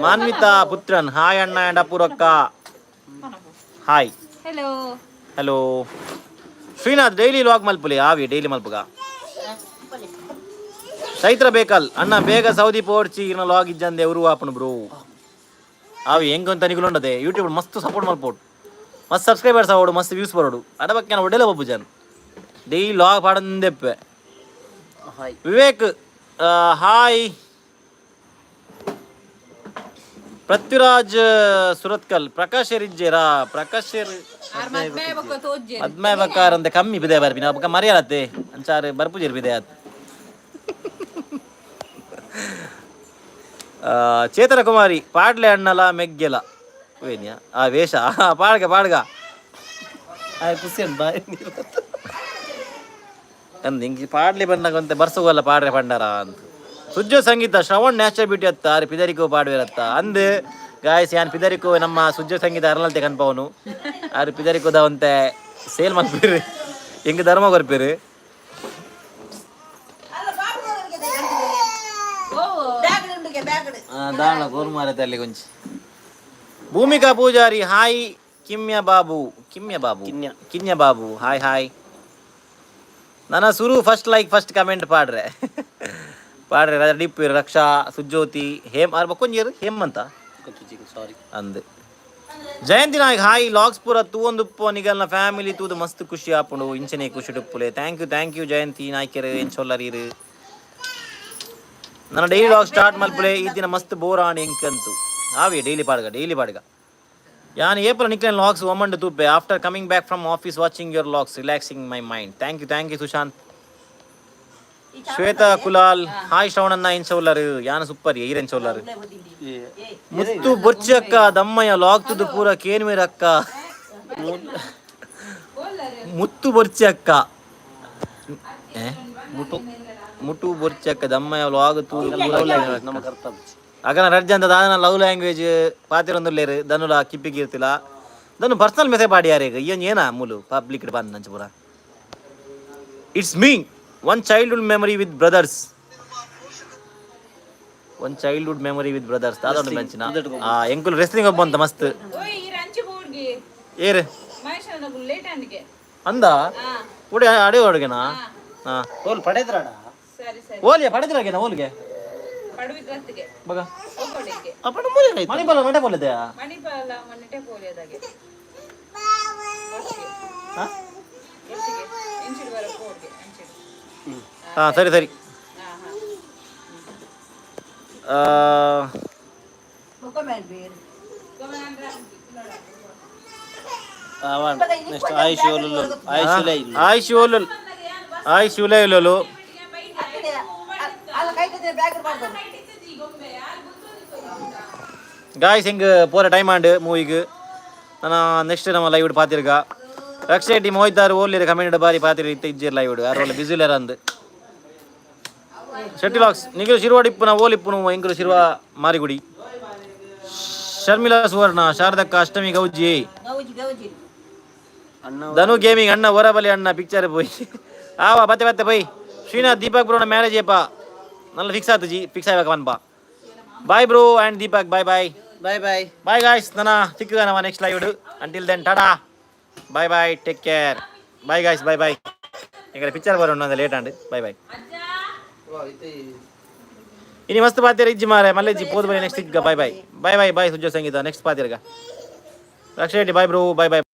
ಮಾನ್ವಿತಾ ಪುತ್ರನ್, ಹಾಯ್ ಅಣ್ಣ ಅಂಡ್ ಅಪೂರ್ವಕ್ಕ, hi. Hello. Hello. Srinath, daily log ಮಲ್ಪುಲಿ ಆವಿ, ಡೈಲಿ ಮಲ್ಪುಗ. ಚೈತ್ರ ಬೇಕಲ್, ಅಣ್ಣ ಬೇಗ ಸೌದಿ ಪೋರ್ಚಿ, ಇನ್ನ ಲಾಗ್ ಇಜ್ಜಂದೆ ಉರು ಆಪನು ಬ್ರೋ. ಆವಿ ಹೆಂಗಂತ ನಿಗುಲುಂಡದೆ. ಯೂಟ್ಯೂಬ್ ಮಸ್ತ್ ಸಪೋರ್ಟ್ ಮಲ್ಪೋಡು, ಮಸ್ತ್ ಸಬ್ಸ್ಕ್ರೈಬರ್ಸ್ ಆವಡು, ಮಸ್ತ್ ವ್ಯೂಸ್ ಬರೋಡು. ಅಡ ಬಕ್ಕೆ ಒಡ್ಡೆಲ ಬಬ್ಬು ಜನ ಡೈಲಿ ಲಾಗ್ ಪಾಡಂದೆಪ್ಪೆ. ಹಾಯ್. ವಿವೇಕ್ ಹಾಯ್. ಪೃಥ್ವಿರಾಜ್ ಸುರತ್ಕಲ್, ಪ್ರಕಾಶ್ ಇಜ್ಜೇರಾ? ಪ್ರಕಾಶ್. ಆರ್ ಮದ್ಮೆ ಬೊಕ್ಕ ತೋಜ್ಜೆ. ಮದ್ಮೆ ಬಕ್ಕಾರ ಅಂತ ಕಮ್ಮಿ ಬಿದೆ ಬರ್ಪಿನ ಬೊಕ್ಕ ಮರ್ಯಾಲತ್ತೆ ಅಂಚಾರು ಬರ್ಪುಜೇರು ಬಿದೆ ಆತ್. ಆ, ಚೇತನ ಕುಮಾರಿ, ಪಾಡ್ಲೆ ಅಣ್ಣಲ ಮೆಗ್ಗೆಲ ವೇನ್ಯ ಆ ವೇಷ. ಆ, ಪಾಡ್ಗ ಪಾಡ್ಗ. ಹಾಯ್ ಖುಷಿ ಬಾಯ್ ನೀರು. ಅಂದ್ ಹಿಂಗೆ ಪಾಡ್ಲಿ ಬಂದಾಗ ಅಂತ ಬರ್ಸೋಗಲ್ಲ, ಪಾಡ್ರೆ ಪಂಡಾರ ಅಂತ. ಸುಜ್ಜೋ ಸಂಗೀತ, ಶ್ರವಣ್ ನ್ಯಾಚುರಲ್ ಬ್ಯೂಟಿ ಅತ್ತ ಅರೆ ಪಿದರಿಕೋ ಪಾಡುವಿರತ್ತ ಅಂದ್. ಗಾಯ್ಸ್, ಯಾನ್ ಪಿದರಿಕೋ ನಮ್ಮ ಸುಜ್ಜೋ ಸಂಗೀತ ಅರಳಂತೆ ಕನ್ಪವನು. ಆರು ಪಿದರಿಕೋದವಂತೆ ಸೇಲ್ ಮಲ್ಪೀರು, ಹೆಂಗ್ ಧರ್ಮ ಕೊರ್ಪೀರು. ಓ. ದಾಳ ಗೋರ್ಮಾರ ತಲ್ಲಿ ಕೊಂಚ. ಭೂಮಿಕಾ ಪೂಜಾರಿ ಹಾಯ್. ಕಿಮ್ಯ ಬಾಬು, ಕಿಮ್ಯ ಬಾಬು. ಕಿನ್ಯ. ಕಿನ್ಯ ಬಾಬು, ಹಾಯ್ ಹಾಯ್. ನನ್ನ ಸುರು ಫಸ್ಟ್ ಲೈಕ್ ಫಸ್ಟ್ ಕಮೆಂಟ್ ಪಾಡ್ರೆ ಪಾಡ್ರೆ. ಡಿಪ್ ರಕ್ಷಾ, ಸುಜ್ಯೋತಿ, ಹೇಮ್ ಆರ್ ಬಕ್ಕೊಂಜೇರು ಹೇಮಂತ. ಸಾರಿ. ಅಂದ್. ಜಯಂತಿ ನಾಯಕ್ ಹಾಯ್. ಲಾಗ್ಸ್ ಪೂರ ತೂವೊಂದುಪ್ಪು, ನಿಗಲ್ನ ಫ್ಯಾಮಿಲಿ ತೂದು ಮಸ್ತ್ ಖುಷಿ ಆಪುಂಡು, ಇಂಚನೆ ಖುಷಿ ಡುಪ್ಪುಲೆ. Thank you, thank you ಜಯಂತಿ ನಾಯ್ಕೆರ್. ಎಂಚೊಲ್ಲರೀರು? ನನ್ನ ಡೈಲಿ ಲಾಗ್ ಸ್ಟಾರ್ಟ್ ಮಲ್ಪುಲೆ, ಈ ದಿನ ಮಸ್ತ್ ಬೋರ್ ಆಣ್ ಎಂಕಂತು. ಆವಿ ಡೈಲಿ ಪಾಡ್ಗ, ಡೈಲಿ ಪಾಡ್ಗ. ಯಾನ್ ಏಪಲ ನಿಕ್ಲೆನ್ logs ಒಮ್ಮಂಡು ತೂಪೆ. After coming back from office, watching your vlogs relaxing my mind. Thank you, thank you Sushant. Shweta Kulal hi. ಶ್ರವಣಣ್ಣ ಎಂಚೊಲ್ಲರು? ಯಾನ ಸೂಪರ್, ಈರ್ ಎಂಚೊಲ್ಲರು? ಮುತ್ತು ಬೊರ್ಚಿ ಅಕ್ಕ, ದಮ್ಮಯ್ಯ ಲಾಗ್ ತುದು ಪೂರ ಕೇನ್ಮೇರ್ ಅಕ್ಕ. ಮುತ್ತು ಬೊರ್ಚಿ ಅಕ್ಕ. ಏ? ಮುಟು ಮುಟು ಬೊರ್ಚಿ ಅಕ್ಕ, ದಮ್ಮಯ್ಯ ಲಾಗ್ ತೂದು ಪೂರ. ನಮ್ಮ ಕರ್ತವ್ಯ. ಅಗನ ರಡ್ಜ ಅಂತ ದಾದನ love language ಪಾತಿರೊಂದುಲ್ಲೇರು. ದನುಲ ಕಿಪ್ಪಿ ಕೀರ್ತಿಲ Dhanu personal message ಪಾಡಿ ಯಾರೇಗ ಇಯ್ಯನ್ ಏನ ಮೂಲು ಪಬ್ಲಿಕ್ ಬಂದ್ ನಂಚ ಪೂರ. It's me, one childhood memory with brothers, one childhood memory with brothers. ದಾದ ಮೆಂಚಿನ ಆ ಎಂಕುಲು ರೆಸ್ಲಿಂಗ್ ಒಬ್ಬ ಅಂತ ಮಸ್ತ್. ಓಯ್, ಈ ರಂಚಿ ಬೋರ್ಡ್ಗೆ. ಏರು? ಮಹೇಶ್ ಲೇಟ್ ಅಂದಿಗೆ. ಅಂದ ಉಡೆ ಅಡೆ ಅಡುಗೆನಾ? ಹಾ. ಹೋಲ್ ಪಡೆದ್ರಾಡ. ಸರಿ ಸರಿ. ಓಲಿಯ ಪಡೆದ್ರಾಗೆನಾ ಓಲ್ಗೆ? ಪಡುವಿದ್ರತ್ತಿಗೆ. ಬಗ. ಒಬ್ಬಡಿಗೆ. ಅಪ್ಪಣ ಮೂಲೆ ಆಯ್ತು. ಮಣಿಪಾಲ ನಡೆ ಬೋಲದೆಯಾ? ಮಣಿಪಾಲ ಮೊನ್ನೆಟೆ ಪೋಲಿಯದಾಗೆ. ಹಾ. ಇಂಚಿಡು ಬರ ಪೋಡ್ಗೆ ಅಂಚಿಡು. ಹಾ, ಸರಿ ಸರಿ. ನೆಕ್ಸ್ಟ್ ಆಯುಷ್ ಓಲುಲ್ಲು, ಆಯುಷ್ ಉಲೈ. ಆಯುಷ್ ಓಲು, ಆಯುಷ್ ಉಲೈ ಉಲ್ಲೋಲು. ಗಾಯ್ಸ್, ಹಿಂಗ್ ಪೋರ ಟೈಮ್ ಆಂಡ್ ಮೂವಿಗ್. ನನ್ನ ನೆಕ್ಸ್ಟ್ ನಮ್ಮ ಲೈವ್ ಪಾತಿರ್ಗ. ರಕ್ಷೆ ಟಿ ಮೋಹಿತಾರು ಓಲ್ಲಿರ ಕಮೆಂಟ್ ಬಾರಿ ಪಾತಿರ್ ಇತ್ತ ಇಜ್ಜಿರ್ ಲೈವ್. ಅರೋಲ ಬಿಸಿಲರ ಅಂದ್. ಶೆಟ್ಟಿ ಲಾಕ್ಸ್, ನಿಗಿಲು ಶಿರ್ವಾಡ್ ಇಪ್ಪುನ ಓಲ್ ಇಪ್ಪುನು? ಎಂಕುಲು ಶಿರ್ವ ಮಾರಿಗುಡಿ. ಶರ್ಮಿಳಾ ಸುವರ್ಣ, ಶಾರದಕ್ಕ ಅಷ್ಟಮಿ ಗೌಜಿ. ಗೌಜಿ ಗೌಜಿ. ಅಣ್ಣ. ಧನು ಗೇಮಿಂಗ್ ಅಣ್ಣ, ಹೊರಬಲಿ ಅಣ್ಣ ಪಿಕ್ಚರ್ ಪೋಯಿ ಆವಾ ಬತ್ತೆ ಬತ್ತೆ ಪೋಯಿ. ಶ್ರೀನಾಥ್, ದೀಪಕ್ ಬ್ರೋನ ಮ್ಯಾರೇಜ್ ಏಪ? നല്ല ಫಿಕ್ಸ್ ಆತು ಜಿ, ಫಿಕ್ಸ್ ಆಯ್ಬೇಕು ಪನ್ಪ. Bye bro and Deepak, bye bye. Bye bye. Bye guys, ನನ್ನ ಸಿಕ್ಕುಗ ನಮ್ಮ next live. Until then, tata, bye bye, take care. Bye guys, bye bye. ಎಂಗಲ ಪಿಕ್ಚರ್ ಬರೋಣ ಲೇಟ್ ಆಂಡ್. Bye bye. ಇನಿ ಮಸ್ತ್ ಪಾತಿರ ಇಜ್ಜಿ ಮಾರೆ, ಮಲ್ಲೆಜ್ಜಿ ಪೋದು ಬರಿ. ನೆಕ್ಸ್ಟ್ ಸಿಕ್ಕ. Bye bye bye bye bye. Sujjo Sangeetha, next ಪಾತಿರ್ಗ. Raksha Shetty, bye bro, bye bye.